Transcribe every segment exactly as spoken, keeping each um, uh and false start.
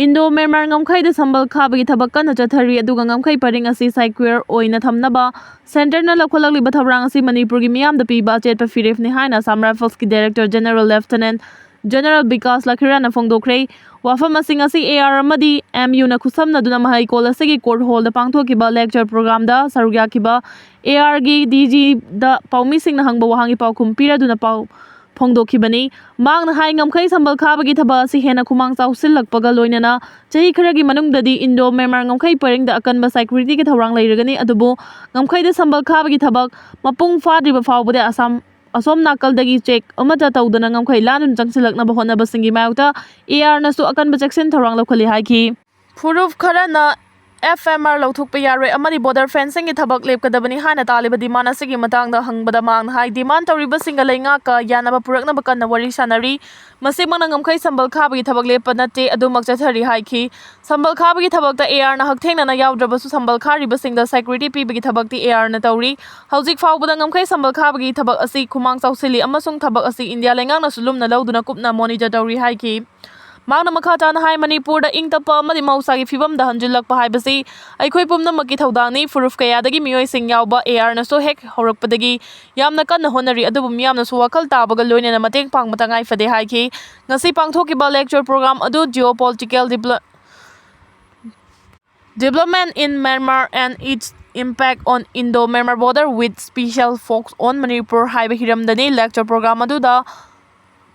Indo Myanmar ꯉꯝꯈꯩꯗ ꯁꯝꯕꯜ ꯈꯥꯕꯒꯤ ꯊꯕꯛ ꯀꯟꯅ ꯆꯠꯊꯔꯤ, ꯑꯗꯨꯒ ꯉꯝꯈꯩ ꯄꯔꯤꯡ ꯑꯁꯤ ꯁꯦꯀ꯭ꯌꯨꯔ ꯑꯣꯏꯅ ꯊꯝꯅꯕ ꯁꯦꯟꯇꯔꯅ ꯂꯧꯈꯠꯂꯛꯂꯤꯕ ꯊꯧꯔꯥꯡ ꯑꯁꯤ ꯃꯅꯤꯄꯨꯔꯒꯤ ꯃꯤꯌꯥꯝꯗ ꯄꯤꯕ ꯑꯆꯦꯠꯄ ꯐꯤꯔꯦꯞꯅꯤ ꯍꯥꯏꯅ ꯑꯁꯥꯝ ꯔꯥꯏꯐꯜꯁꯀꯤ director general lieutenant general Vikas ꯂꯈꯤꯔꯥꯅ ꯐꯣꯡꯗꯣꯛꯈ꯭ꯔꯦ꯫ ꯋꯥꯐꯝ ꯑꯁꯤꯡ ꯑꯁꯤ ꯑꯦ ꯑꯥꯔ ꯑꯃꯗꯤ ꯑꯦꯝ ꯌꯨꯅ ꯈꯨꯠꯁꯝꯅꯗꯨꯅ ꯃꯍꯩꯀꯣꯜ ꯑꯁꯤꯒꯤ ꯀꯣꯔꯠ ꯍꯣꯜꯗ ꯄꯥꯡꯊꯣꯛꯈꯤꯕ ꯂꯦꯛꯆꯔ ꯄ꯭ꯔꯣꯒ꯭ꯔꯥꯝꯗ ꯁꯔꯨꯛ ꯌꯥꯈꯤꯕ ꯑꯦ ꯑꯥꯔꯒꯤ ꯗꯤ ꯖꯤꯗ ꯄꯥꯎꯃꯤꯁꯤꯡꯅ ꯍꯪꯕ ꯋꯥꯍꯪꯒꯤ ꯄꯥꯎꯈꯨꯝ ꯄꯤꯔꯗꯨꯅ ꯄꯥꯎ ꯐꯣꯡꯗꯣꯛꯈꯤꯕꯅꯤ꯫ ꯃꯍꯥꯛꯅ ꯍꯥꯏ, ꯉꯝꯈꯩ ꯁꯝꯕꯜ ꯈꯥꯕꯒꯤ ꯊꯕꯛ ꯑꯁꯤ ꯍꯦꯟꯅ ꯈꯨꯃꯥꯡ ꯆꯥꯎꯁꯤꯜꯂꯛꯄꯒ ꯂꯣꯏꯅꯅ ꯆꯍꯤ ꯈꯔꯒꯤ ꯃꯅꯨꯡꯗꯗꯤ ꯏꯟꯗꯣ ꯃ꯭ꯌꯥꯟꯃꯥꯔ ꯉꯝꯈꯩ ꯄꯔꯤꯡꯗ ꯑꯀꯟꯕ ꯁꯦꯀ꯭ꯌꯨꯔꯤꯇꯤꯒꯤ ꯊꯧꯔꯥꯡ ꯂꯩꯔꯒꯅꯤ, ꯑꯗꯨꯕꯨ ꯉꯝꯈꯩꯗ ꯁꯝꯕꯜ ꯈꯥꯕꯒꯤ ꯊꯕꯛ ꯃꯄꯨꯡ ꯐꯥꯗ꯭ꯔꯤꯕ ꯐꯥꯎꯕꯗ ꯑꯁꯥꯝ, ꯑꯁꯣꯝ ꯅꯥꯀꯜꯗꯒꯤ ꯆꯦꯛ ꯑꯃꯠꯇ ꯇꯧꯗꯅ ꯉꯝꯈꯩ ꯂꯥꯟꯗꯨꯅ ꯆꯪꯁꯤꯜꯂꯛꯅꯕ ꯍꯣꯠꯅꯕꯁꯤꯡꯒꯤ ꯃꯥꯌꯣꯛꯇ ꯑꯦ ꯑꯥꯔꯅꯁꯨ ꯑꯀꯟꯕ ꯆꯦꯛꯁꯤꯟ ꯊꯧꯔꯥꯡ ꯂꯧꯈꯠꯂꯤ ꯍꯥꯏꯈꯤ꯫ ꯐꯨꯔꯨꯞ ꯈꯔꯅ ꯑꯦꯐ ꯑꯦꯝ ꯑꯥꯔ ꯂꯧꯊꯣꯛꯄ ꯌꯥꯔꯣꯏ ꯑꯃꯗꯤ ꯕꯣꯔꯗꯔ ꯐꯦꯟꯁꯤꯡꯒꯤ ꯊꯕꯛ ꯂꯦꯞꯀꯗꯕꯅꯤ ꯍꯥꯏꯅ ꯇꯥꯜꯂꯤꯕ ꯗꯤꯃꯥꯟ ꯑꯁꯤꯒꯤ ꯃꯇꯥꯡꯗ ꯍꯪꯕꯗ ꯃꯍꯥꯛꯅ ꯍꯥꯏ, ꯗꯤꯃꯥꯟ ꯇꯧꯔꯤꯕꯁꯤꯡꯒ ꯂꯩꯉꯥꯛꯀ ꯌꯥꯅꯕ ꯄꯨꯔꯛꯅꯕ ꯀꯟꯅ ꯋꯥꯔꯤ ꯁꯥꯟꯅꯔꯤ꯫ ꯃꯁꯤꯃꯛꯅ ꯉꯝꯈꯩ ꯁꯝꯕꯜ ꯈꯥꯕꯒꯤ ꯊꯕꯛ ꯂꯦꯞꯄ ꯅꯠꯇꯦ, ꯑꯗꯨꯃꯛ ꯆꯠꯊꯔꯤ ꯍꯥꯏꯈꯤ꯫ ꯁꯝꯕꯜ ꯈꯥꯕꯒꯤ ꯊꯕꯛꯇ ꯑꯦ ꯑꯥꯔꯅ ꯍꯛꯊꯦꯡꯅꯅ ꯌꯥꯎꯗ꯭ꯔꯕꯁꯨ ꯁꯝꯕꯜ ꯈꯥꯔꯤꯕꯁꯤꯡꯗ ꯁꯦꯀ꯭ꯌꯨꯔꯤꯇꯤ ꯄꯤꯕꯒꯤ ꯊꯕꯛꯇꯤ ꯑꯦ ꯑꯥꯔꯅ ꯇꯧꯔꯤ꯫ ꯍꯧꯖꯤꯛ ꯐꯥꯎꯕꯗ ꯉꯝꯈꯩ ꯁꯝꯕꯜ ꯈꯥꯕꯒꯤ ꯊꯕꯛ ꯑꯁꯤ ꯈꯨꯃꯥꯡ ꯆꯥꯎꯁꯤꯜꯂꯤ ꯑꯃꯁꯨꯡ ꯊꯕꯛ ꯑꯁꯤ ꯏꯟꯗꯤꯌꯥ ꯂꯩꯉꯥꯛꯅꯁꯨ ꯂꯨꯝꯅ ꯂꯧꯗꯨꯅ ꯀꯨꯞꯅ ꯃꯣꯅꯤꯇꯔ ꯇꯧꯔꯤ ꯍꯥꯏꯈꯤ꯫ ꯃꯍꯥꯛꯅ ꯃꯈꯥ ꯇꯥꯅ ꯍꯥꯏ, ꯃꯅꯤꯄꯨꯔꯗ ꯏꯪ ꯇꯞꯄ ꯑꯃꯗꯤ ꯃꯍꯧꯁꯥꯒꯤ ꯐꯤꯕꯝꯗ ꯍꯟꯖꯤꯜꯂꯛꯄ ꯍꯥꯏꯕꯁꯤ ꯑꯩꯈꯣꯏ ꯄꯨꯝꯅꯃꯛꯀꯤ ꯊꯧꯗꯥꯡꯅꯤ꯫ ꯐꯨꯔꯨꯞ ꯀꯌꯥꯗꯒꯤ ꯃꯤꯑꯣꯏꯁꯤꯡ ꯌꯥꯎꯕ ꯑꯦ ꯑꯥꯔꯅꯁꯨ ꯍꯦꯛ ꯍꯧꯔꯛꯄꯗꯒꯤ ꯌꯥꯝꯅ ꯀꯟꯅ ꯍꯣꯠꯅꯔꯤ, ꯑꯗꯨꯕꯨ ꯃꯤꯌꯥꯝꯅꯁꯨ ꯋꯥꯈꯜ ꯇꯥꯕꯒ ꯂꯣꯏꯅꯅ ꯃꯇꯦꯡ ꯄꯥꯡꯕ ꯇꯉꯥꯏ ꯐꯗꯦ ꯍꯥꯏꯈꯤ꯫ ꯉꯁꯤ ꯄꯥꯡꯊꯣꯛꯈꯤꯕ ꯂꯦꯛꯆꯔ ꯄ꯭ꯔꯣꯒ꯭ꯔꯥꯝ ꯑꯗꯨ Geopolitical Develop-, Development in Myanmar and its Impact on Indo-Myanmar Border with Special Focus on Manipur ꯍꯥꯏꯕ ꯍꯤꯔꯝꯗꯅꯤ꯫ ꯂꯦꯛꯆꯔ ꯄ꯭ꯔꯣꯒ꯭ꯔꯥꯝ ꯑꯗꯨꯗ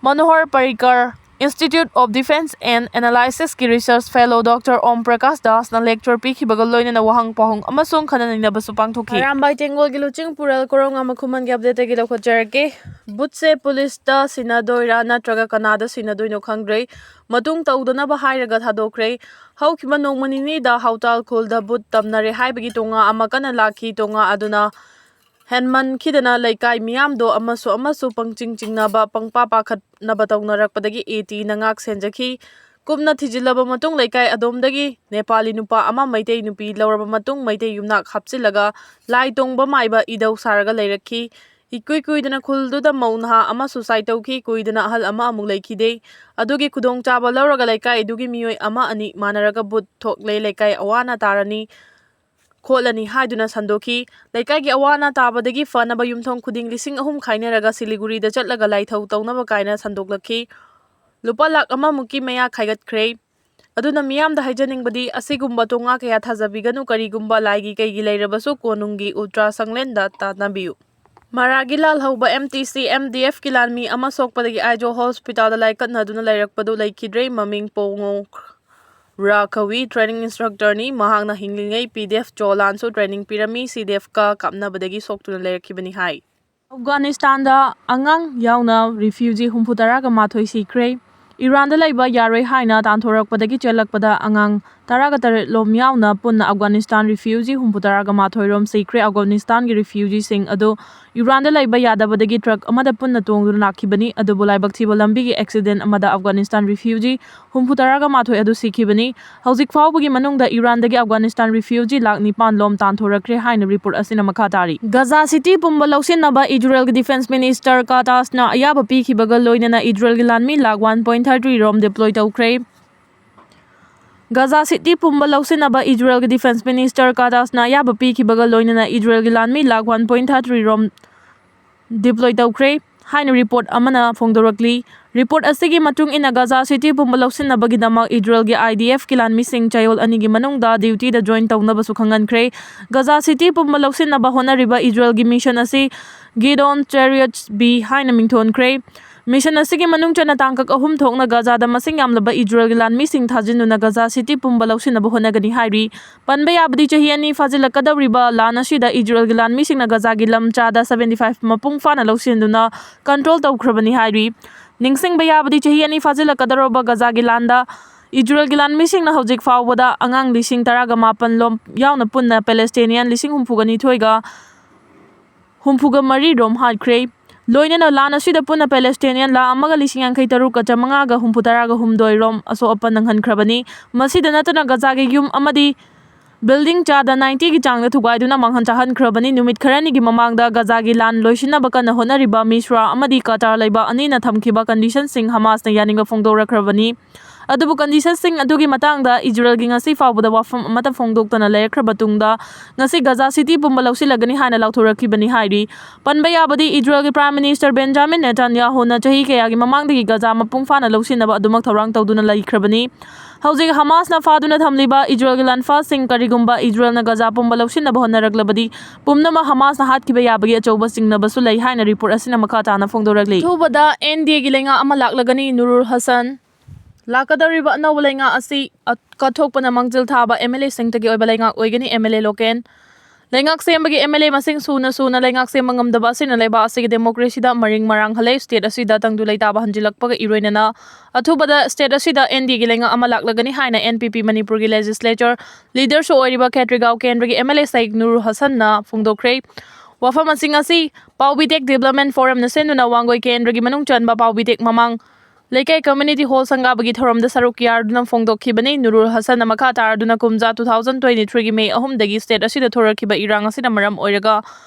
ꯃꯅꯣꯍꯔ ꯄꯔꯤꯀꯔ, Institute of Defense and Analysis ꯀꯤ Research Fellow Doctor ꯑꯣꯝ ꯄ꯭ꯔꯀꯥꯁ ꯗꯥꯁꯅ ꯂꯦꯛꯆꯔ ꯄꯤꯈꯤꯕꯒ ꯂꯣꯏꯅꯅ ꯋꯥꯍꯪ ꯄꯥꯎꯍꯪ ꯑꯃꯁꯨꯡ ꯈꯟꯅ ꯅꯩꯅꯕꯁꯨ ꯄꯥꯡꯊꯣꯛꯈꯤ꯫ ꯑꯔꯥꯝꯕꯥꯏ ꯇꯦꯡꯒꯣꯜꯒꯤ ꯂꯨꯆꯤꯡ ꯄꯨꯔꯦꯜ ꯀꯣꯔꯧꯉꯥꯟꯕ ꯈꯨꯃꯟꯒꯤ ꯑꯞꯗꯦꯠꯇꯒꯤ ꯂꯧꯈꯠꯆꯔꯛꯀꯦ꯫ ꯕꯨꯠꯁꯦ ꯄꯨꯂꯤꯁꯇ ꯁꯤꯟꯅꯗꯣꯏꯔꯥ ꯅꯠꯇ꯭ꯔꯒ ꯀꯅꯥꯗ ꯁꯤꯟꯅꯗꯣꯏꯅꯣ ꯈꯪꯗ꯭ꯔꯦ꯫ ꯃꯇꯨꯡ ꯇꯧꯗꯅꯕ ꯍꯥꯏꯔꯒ ꯊꯥꯗꯣꯛꯈ꯭ꯔꯦ꯫ ꯍꯧꯈꯤꯕ ꯅꯣꯡꯃ ꯅꯤꯅꯤꯗ ꯍꯥꯎꯇꯥꯜ ꯈꯨꯜꯗ ꯕꯨꯠ ꯇꯝꯅꯔꯦ ꯍꯥꯏꯕꯒꯤ ꯇꯣꯉꯥ ꯑꯃ ꯀꯟꯅ ꯂꯥꯛꯈꯤ꯫ ꯇꯣꯉꯥ ꯑꯗꯨꯅ ꯍꯦꯟꯃꯟꯈꯤꯗꯅ ꯂꯩꯀꯥꯏ ꯃꯤꯌꯥꯝꯗꯣ ꯑꯃꯁꯨ ꯑꯃꯁꯨ ꯄꯪꯆꯤꯡ ꯆꯤꯡꯅꯕ, ꯄꯪꯄꯥ ꯄꯥꯈꯠꯅꯕ ꯇꯧꯅꯔꯛꯄꯗꯒꯤ ꯑꯦ ꯇꯤꯅ ꯉꯥꯛ ꯁꯦꯟꯖꯈꯤ꯫ ꯀꯨꯞꯅ ꯊꯤꯖꯤꯜꯂꯕ ꯃꯇꯨꯡ ꯂꯩꯀꯥꯏ ꯑꯗꯣꯝꯗꯒꯤ ꯅꯦꯄꯥꯂꯤ ꯅꯨꯄꯥ ꯑꯃ ꯃꯩꯇꯩ ꯅꯨꯄꯤ ꯂꯧꯔꯕ ꯃꯇꯨꯡ ꯃꯩꯇꯩ ꯌꯨꯝꯅꯥꯛ ꯍꯥꯞꯆꯤꯜꯂꯒ ꯂꯥꯏ ꯇꯣꯡꯕ ꯃꯥꯏꯕ ꯏꯙꯧ ꯁꯥꯔꯒ ꯂꯩꯔꯛꯈꯤ꯫ ꯏꯀꯨꯏ ꯀꯨꯏꯗꯅ ꯈꯨꯜꯗꯨꯗ ꯃꯧ ꯅꯍꯥ ꯑꯃ suicide ꯇꯧꯈꯤ꯫ ꯀꯨꯏꯗꯅ ꯑꯍꯜ ꯑꯃ ꯑꯃꯨꯛ ꯂꯩꯈꯤꯗꯦ꯫ ꯑꯗꯨꯒꯤ ꯈꯨꯗꯣꯡꯆꯥꯕ ꯂꯧꯔꯒ ꯂꯩꯀꯥꯏ ꯑꯗꯨꯒꯤ ꯃꯤꯑꯣꯏ ꯑꯃ ꯑꯅꯤ ꯃꯥꯟꯅꯔꯒ ꯕꯨꯠ ꯊꯣꯛꯂꯦ, ꯂꯩꯀꯥꯏ ꯑꯋꯥ ꯑꯅꯥ ꯇꯥꯔꯅꯤ ꯈꯣꯠꯂꯅꯤ ꯍꯥꯏꯗꯨꯅ ꯁꯟꯗꯣꯛꯈꯤ꯫ ꯂꯩꯀꯥꯏꯒꯤ ꯑꯋꯥ ꯑꯅꯥ ꯇꯥꯕꯗꯒꯤ ꯐꯅꯕ ꯌꯨꯝꯊꯣꯡ ꯈꯨꯗꯤꯡ ꯂꯤꯁꯤꯡ ꯑꯍꯨꯝ ꯈꯥꯏꯅꯔꯒ ꯁꯤꯂꯤꯒꯨꯔꯤꯗ ꯆꯠꯂꯒ ꯂꯥꯏꯊꯧ ꯇꯧꯅꯕ ꯀꯥꯏꯅ ꯁꯟꯗꯣꯛꯂꯛꯈꯤ꯫ ꯂꯨꯄꯥ ꯂꯥꯈ ꯑꯃꯃꯨꯛꯀꯤ ꯃꯌꯥ ꯈꯥꯏꯒꯠꯈ꯭ꯔꯦ꯫ ꯑꯗꯨꯅ ꯃꯤꯌꯥꯝꯗ ꯍꯥꯏꯖꯅꯤꯡꯕꯗꯤ, ꯑꯁꯤꯒꯨꯝꯕ ꯇꯣꯉꯥ ꯀꯌꯥ ꯊꯥꯖꯕꯤꯒꯅꯨ꯫ ꯀꯔꯤꯒꯨꯝꯕ ꯂꯥꯏꯒꯤ ꯀꯩꯒꯤ ꯂꯩꯔꯕꯁꯨ, ꯀꯣꯅꯨꯡꯒꯤ ultra ꯁꯪꯂꯦꯟꯗ ꯇꯥꯟꯅꯕꯤꯌꯨ꯫ ꯃꯔꯥꯒꯤ ꯂꯥꯜꯍꯧꯕ M T C M D F ꯀꯤ ꯂꯥꯟꯃꯤ ꯑꯃ ꯁꯣꯛꯄꯗꯒꯤ ꯑꯥꯏꯖꯣꯜ ꯍꯣꯁꯄꯤꯇꯥꯜꯗ ꯂꯥꯏꯀꯠꯅꯗꯨꯅ ꯂꯩꯔꯛꯄꯗꯨ ꯂꯩꯈꯤꯗ꯭ꯔꯦ꯫ ꯃꯃꯤꯡ ꯄꯣꯉꯣ ꯔꯥ ꯀꯧꯏ, training instructor ꯅꯤ꯫ ꯃꯍꯥꯛꯅ ꯍꯤꯡꯂꯤꯉꯩ P D F ꯆꯣꯂꯥꯟꯁꯨ training ꯄꯤꯔꯝꯃꯤ꯫ C D F ꯀ ꯀꯥꯞꯅꯕꯗꯒꯤ ꯁꯣꯛꯇꯨꯅ ꯂꯩꯔꯛꯈꯤꯕꯅꯤ ꯍꯥꯏ꯫ ꯑꯐꯒꯥꯅꯤꯁꯇꯥꯟꯗ ꯑꯉꯥꯡ ꯌꯥꯎꯅ refugee ꯍꯨꯝꯐꯨ ꯇꯔꯥꯒ ꯃꯥꯊꯣꯏ ꯁꯤꯈ꯭ꯔꯦ꯫ ꯏꯔꯥꯟꯗ ꯂꯩꯕ ꯌꯥꯔꯣꯏ ꯍꯥꯏꯅ ꯇꯥꯟꯊꯣꯔꯛꯄꯗꯒꯤ ꯆꯦꯜꯂꯛꯄꯗ ꯑꯉꯥꯡ ꯇꯔꯥꯒ ꯇꯔꯦꯠ ꯂꯣꯝ ꯌꯥꯎꯅ ꯄꯨꯟꯅ ꯑꯐꯒꯥꯅꯤꯁꯇꯥꯟ refugee ꯍꯨꯝꯐꯨ ꯇꯔꯥꯒ ꯃꯥꯊꯣꯏ ꯔꯣꯝ ꯁꯤꯈ꯭ꯔꯦ꯫ ꯑꯐꯒꯥꯅꯤꯁꯇꯥꯟꯒꯤ refugee ꯁꯤꯡ ꯑꯗꯨ ꯏꯔꯥꯟꯗ ꯂꯩꯕ ꯌꯥꯗꯕꯗꯒꯤ truck ꯑꯃꯗ ꯄꯨꯟꯅ ꯇꯣꯡꯗꯨꯅ ꯂꯥꯛꯈꯤꯕꯅꯤ꯫ ꯑꯗꯨꯕꯨ ꯂꯥꯏꯕꯛ ꯊꯤꯕ ꯂꯝꯕꯤꯒꯤ accident ꯑꯃꯗ ꯑꯐꯒꯥꯅꯤꯁꯇꯥꯟ refugee ꯍꯨꯝꯐꯨ ꯇꯔꯥꯒ ꯃꯥꯊꯣꯏ ꯑꯗꯨ ꯁꯤꯈꯤꯕꯅꯤ꯫ ꯍꯧꯖꯤꯛ ꯐꯥꯎꯕꯒꯤ ꯃꯅꯨꯡꯗ ꯏꯔꯥꯟꯗꯒꯤ ꯑꯐꯒꯥꯅꯤꯁꯇꯥꯟ refugee ꯂꯥꯈ ꯅꯤꯄꯥꯟ ꯂꯣꯝ ꯇꯥꯟꯊꯣꯔꯛꯈ꯭ꯔꯦ ꯍꯥꯏꯅ report ꯑꯁꯤꯅ ꯃꯈꯥ ꯇꯥꯔꯤ꯫ ꯒꯥꯖꯥ city ꯄꯨꯝꯕ ꯂꯧꯁꯤꯟꯅꯕ ꯏꯖꯔꯦꯜꯒꯤ defence minister ꯀꯥꯇꯥꯁꯅ ꯑꯌꯥꯕ ꯄꯤꯈꯤꯕꯒ ꯂꯣꯏꯅꯅ ꯏꯖꯔꯦꯜꯒꯤ ꯂꯥꯟꯃꯤ ꯂꯥꯈ one point thirty ꯔꯣꯝ deploy ꯇꯧꯈ꯭ꯔꯦ꯫ ꯒꯥꯖꯥ city ꯄꯨꯝꯕ ꯂꯧꯁꯤꯟꯅꯕ ꯏꯖꯔꯦꯜꯒꯤ defence minister ꯀꯥꯇꯥꯁꯅ ꯑꯌꯥꯕ ꯄꯤꯈꯤꯕꯒ ꯂꯣꯏꯅꯅ ꯏꯖꯔꯦꯜꯒꯤ ꯂꯥꯟꯃꯤ ꯂꯥꯈ one point thirty ꯔꯣꯝ deploy ꯇꯧꯈ꯭ꯔꯦ ꯍꯥꯏꯅ report ꯑꯃꯅ ꯐꯣꯡꯗꯣꯔꯛꯂꯤ꯫ Report ꯑꯁꯤꯒꯤ ꯃꯇꯨꯡ ꯏꯟꯅ, ꯒꯥꯖꯥ city ꯄꯨꯝꯕ ꯂꯧꯁꯤꯟꯅꯕꯒꯤꯗꯃꯛ ꯏꯖꯔꯦꯜꯒꯤ I D F ꯀꯤ ꯂꯥꯟꯃꯤꯁꯤꯡ ꯆꯌꯣꯜ ꯑꯅꯤꯒꯤ ꯃꯅꯨꯡꯗ duty ꯗ join ꯇꯧꯅꯕꯁꯨ ꯈꯪꯍꯟꯈ꯭ꯔꯦ꯫ ꯒꯥꯖꯥ city ꯄꯨꯝꯕ ꯂꯧꯁꯤꯟꯅꯕ ꯍꯣꯠꯅꯔꯤꯕ ꯏꯖꯔꯦꯜꯒꯤ mission ꯑꯁꯤ Gideon Chariots B ꯍꯥꯏꯅ ꯃꯤꯡꯊꯣꯟꯈ꯭ꯔꯦ꯫ Mission ꯑꯁꯤꯒꯤ ꯃꯅꯨꯡ ꯆꯟꯅ ꯇꯥꯡꯀꯛ ꯑꯍꯨꯝ ꯊꯣꯛꯅ ꯒꯥꯖꯥꯗ ꯃꯁꯤꯡ ꯌꯥꯝꯂꯕ ꯏꯖꯔꯦꯜꯒꯤ ꯂꯥꯟꯃꯤꯁꯤꯡ ꯊꯥꯖꯤꯟꯗꯨꯅ ꯒꯥꯖꯥ city ꯄꯨꯝꯕ ꯂꯧꯁꯤꯟꯅꯕ ꯍꯣꯠꯅꯒꯅꯤ ꯍꯥꯏꯔꯤ꯫ ꯄꯟꯕ ꯌꯥꯕꯗꯤ, ꯆꯍꯤ ꯑꯅꯤ ꯐꯥꯖꯤꯜꯂꯛꯀꯗꯧꯔꯤꯕ ꯂꯥꯟ ꯑꯁꯤꯗ ꯏꯖꯔꯦꯜꯒꯤ ꯂꯥꯟꯃꯤꯁꯤꯡꯅ ꯒꯥꯖꯥꯒꯤ ꯂꯝ ꯆꯥꯗ seventy five ꯃꯄꯨꯡ ꯐꯥꯅ ꯂꯧꯁꯤꯟꯗꯨꯅ control ꯇꯧꯈ꯭ꯔꯕꯅꯤ ꯍꯥꯏꯔꯤ꯫ ꯅꯤꯡꯁꯤꯡꯕ ꯌꯥꯕꯗꯤ, ꯆꯍꯤ ꯑꯅꯤ ꯐꯥꯖꯤꯜꯂꯛꯀꯗꯧꯔꯕ ꯒꯥꯖꯥꯒꯤ ꯂꯥꯟꯗ ꯏꯖꯔꯦꯜꯒꯤ ꯂꯥꯟꯃꯤꯁꯤꯡꯅ ꯍꯧꯖꯤꯛ ꯐꯥꯎꯕꯗ ꯑꯉꯥꯡ ꯂꯤꯁꯤꯡ ꯇꯔꯥꯒ ꯃꯥꯄꯟ ꯂꯣꯝ ꯌꯥꯎꯅ ꯄꯨꯟꯅ Palestinian ꯂꯤꯁꯤꯡ ꯍꯨꯝꯐꯨꯒ ꯅꯤꯊꯣꯏꯒ ꯍꯨꯝꯐꯨꯒ ꯃꯔꯤ ꯔꯣꯝ ꯍꯥꯠꯈ꯭ꯔꯦ꯫ ꯂꯣꯏꯅꯅ ꯂꯥꯟ ꯑꯁꯤꯗ ꯄꯨꯟꯅ Palestinian ꯂꯥꯈ ꯑꯃꯒ ꯂꯤꯁꯤꯡ ꯌꯥꯡꯈꯩ ꯇꯔꯨꯛꯀ ꯆꯥꯃꯉꯥꯒ ꯍꯨꯝꯐꯨ ꯇꯔꯥꯒ ꯍꯨꯝꯗꯣꯏ ꯔꯣꯝ ꯑꯁꯣꯛ ꯑꯄꯟ ꯅꯪꯍꯟꯈ꯭ꯔꯕꯅꯤ꯫ ꯃꯁꯤꯗ ꯅꯠꯇꯅ ꯒꯥꯖꯥꯒꯤ ꯌꯨꯝ ꯑꯃꯗꯤ ꯕꯤꯜꯗꯤꯡ ꯆꯥꯗ ꯅꯥꯏꯟꯇꯤꯒꯤ ꯆꯥꯡꯗ ꯊꯨꯒꯥꯏꯗꯨꯅ ꯃꯥꯡꯍꯟ ꯆꯥꯍꯟꯈ꯭ꯔꯕꯅꯤ꯫ ꯅꯨꯃꯤꯠ ꯈꯔꯅꯤꯒꯤ ꯃꯃꯥꯡꯗ ꯒꯖꯥꯒꯤ ꯂꯥꯟ ꯂꯣꯏꯁꯤꯟꯅꯕ ꯀꯟꯅ ꯍꯣꯠꯅꯔꯤꯕ ꯃꯤꯁ꯭ꯔꯥ ꯑꯃꯗꯤ ꯀꯇꯥꯔ ꯂꯩꯕ ꯑꯅꯤꯅ ꯊꯝꯈꯤꯕ ꯀꯟꯗꯤꯁꯟꯁꯤꯡ ꯍꯃꯥꯁꯅ ꯌꯥꯅꯤꯡꯕ ꯐꯣꯡꯗꯣꯔꯛꯈ꯭ꯔꯕꯅꯤ꯫ ꯑꯗꯨꯕꯨ ꯀꯟꯗꯤꯁꯟꯁꯤꯡ ꯑꯗꯨꯒꯤ ꯃꯇꯥꯡꯗ ꯏꯖꯔꯦꯜꯒꯤ ꯉꯁꯤ ꯐꯥꯎꯕꯗ ꯋꯥꯐꯝ ꯑꯃꯠꯇ ꯐꯣꯡꯗꯣꯛꯇꯅ ꯂꯩꯔꯛꯈ꯭ꯔꯕ ꯇꯨꯡꯗ ꯉꯁꯤ ꯒꯖꯥ ꯁꯤꯇꯤ ꯄꯨꯝꯕ ꯂꯧꯁꯤꯜꯂꯒꯅꯤ ꯍꯥꯏꯅ ꯂꯥꯎꯊꯣꯔꯛꯈꯤꯕꯅꯤ ꯍꯥꯏꯔꯤ꯫ ꯄꯟꯕ ꯌꯥꯕꯗꯤ ꯏꯖꯔꯦꯜꯒꯤ ꯄ꯭ꯔꯥꯏꯝ ꯃꯤꯅꯤꯁꯇꯔ ꯕꯦꯟꯖꯥꯃꯤꯟ ꯅꯦꯇꯥꯟꯌꯥꯍꯨꯅ ꯆꯍꯤ ꯀꯌꯥꯒꯤ ꯃꯃꯥꯡꯗꯒꯤ ꯒꯖꯥ ꯃꯄꯨꯡ ꯐꯥꯅ ꯂꯧꯁꯤꯟꯅꯕ ꯑꯗꯨꯃꯛ ꯊꯧꯔꯥꯡ ꯇꯧꯗꯨꯅ ꯂꯩꯈ꯭ꯔꯕꯅꯤ꯫ ꯍꯧꯖꯤꯛ ꯍꯃꯥꯁꯅ ꯐꯥꯗꯨꯅ ꯊꯝꯂꯤꯕ ꯏꯖꯔꯦꯜꯒꯤ ꯂꯥꯟꯐꯥꯁꯤꯡ ꯀꯔꯤꯒꯨꯝꯕ ꯏꯖꯔꯦꯜꯅ ꯒꯖꯥ ꯄꯨꯝꯕ ꯂꯧꯁꯤꯟꯅꯕ ꯍꯣꯠꯅꯔꯛꯂꯕꯗꯤ ꯄꯨꯝꯅꯃꯛ ꯍꯃꯥꯁꯅ ꯍꯥꯠꯈꯤꯕ ꯌꯥꯕꯒꯤ ꯑꯆꯧꯕ ꯆꯤꯡꯅꯕꯁꯨ ꯂꯩ ꯍꯥꯏꯅ ꯔꯤꯄꯣꯔꯠ ꯑꯁꯤꯅ ꯃꯈꯥ ꯇꯥꯅ ꯐꯣꯡꯗꯣꯔꯛꯂꯤ꯫ ꯑꯊꯨꯕꯗ ꯑꯦꯟ ꯗꯤ ꯑꯦꯒꯤ ꯂꯩꯉꯥꯛ ꯑꯃ ꯂꯥꯛꯂꯒꯅꯤ, ꯅꯨꯔꯨꯜ ꯍꯁꯟ꯫ ꯂꯥꯛꯀꯗꯧꯔꯤꯕ ꯑꯅꯧꯕ ꯂꯩꯉꯥꯛ ꯑꯁꯤ ꯑ-, ꯀꯠꯊꯣꯛꯄꯅ ꯃꯥꯡꯖꯤꯜ ꯊꯥꯕ ꯑꯦꯝ ꯑꯦꯜ ꯑꯦꯁꯤꯡꯗꯒꯤ ꯑꯣꯏꯕ ꯂꯩꯉꯥꯛ ꯑꯣꯏꯒꯅꯤ꯫ ꯑꯦꯝ ꯑꯦꯜ ꯑꯦ ꯂꯣꯀꯦꯟ꯫ ꯂꯩꯉꯥꯛ ꯁꯦꯝꯕꯒꯤ ꯑꯦꯝ ꯑꯦꯜ ꯑꯦ ꯃꯁꯤꯡ ꯁꯨꯅ ꯁꯨꯅ ꯂꯩꯉꯥꯛ ꯁꯦꯝꯕ ꯉꯝꯗꯕ ꯑꯁꯤꯅ ꯂꯩꯕꯥꯛ ꯑꯁꯤꯒꯤ ꯗꯦꯃꯣꯀ꯭ꯔꯦꯁꯤꯗ ꯃꯔꯤꯡ ꯃꯔꯥꯡ ꯍꯜꯂꯦ꯫ ꯁ꯭ꯇꯦꯠ ꯑꯁꯤꯗ ꯇꯪꯗꯨ ꯂꯩꯇꯥꯕ ꯍꯟꯖꯤꯜꯂꯛꯄꯒ ꯏꯔꯣꯏꯅꯅ ꯑꯊꯨꯕꯗ ꯁ꯭ꯇꯦꯠ ꯑꯁꯤꯗ ꯑꯦꯟ ꯗꯤ ꯑꯦꯒꯤ ꯂꯩꯉꯥꯛ ꯑꯃ ꯂꯥꯛꯂꯒꯅꯤ ꯍꯥꯏꯅ ꯑꯦꯟ ꯄꯤ ꯄꯤ ꯃꯅꯤꯄꯨꯔꯒꯤ ꯂꯦꯖꯤꯁꯂꯦꯆꯔ ꯂꯤꯗꯔꯁꯨ ꯑꯣꯏꯔꯤꯕ ꯈꯦꯇ꯭ꯔꯤꯒꯥꯎ ꯀꯦꯟꯗ꯭ꯔꯒꯤ ꯑꯦꯝ ꯑꯦꯜ ꯑꯦ ꯁꯥꯏꯛ ꯅꯨꯔꯨꯜ ꯍꯁꯟꯅ ꯐꯣꯡꯗꯣꯛꯈ꯭ꯔꯦ꯫ ꯋꯥꯐꯝꯁꯤꯡ ꯑꯁꯤ ꯄꯥꯎꯕꯤꯇꯦꯛ ꯗꯤꯕ꯭ꯂꯞꯃꯦꯟ ꯐꯣꯔꯝꯅ ꯁꯤꯟꯗꯨꯅ ꯋꯥꯡꯒꯣꯏ ꯀꯦꯟꯗ꯭ꯔꯒꯤ ꯃꯅꯨꯡ ꯆꯟꯕ ꯄꯥꯎꯕꯤꯇꯦꯛ ꯃꯃꯥꯡ ꯂꯩꯀꯥꯏ ꯀꯝꯃ꯭ꯌꯨꯅꯤꯇꯤ ꯍꯣꯜ ꯁꯪꯒꯥꯕꯒꯤ ꯊꯧꯔꯝꯗ ꯁꯔꯨꯛ ꯌꯥꯗꯨꯅ ꯐꯣꯡꯗꯣꯛꯈꯤꯕꯅꯤ꯫ ꯅꯨꯔꯨꯜ ꯍꯁꯟꯅ ꯃꯈꯥ ꯇꯥꯔꯗꯨꯅ ꯀꯨꯝꯖꯥ ꯇꯨ ꯊꯥꯎꯖꯟ ꯇ꯭ꯋꯦꯟꯇꯤ ꯊ꯭ꯔꯤꯒꯤ ꯃꯦ ꯑꯍꯨꯝꯗꯒꯤ ꯁ꯭ꯇꯦꯠ ꯑꯁꯤꯗ ꯊꯣꯔꯛꯈꯤꯕ ꯏꯔꯥꯡ ꯑꯁꯤꯅ ꯃꯔꯝ ꯑꯣꯏꯔꯒ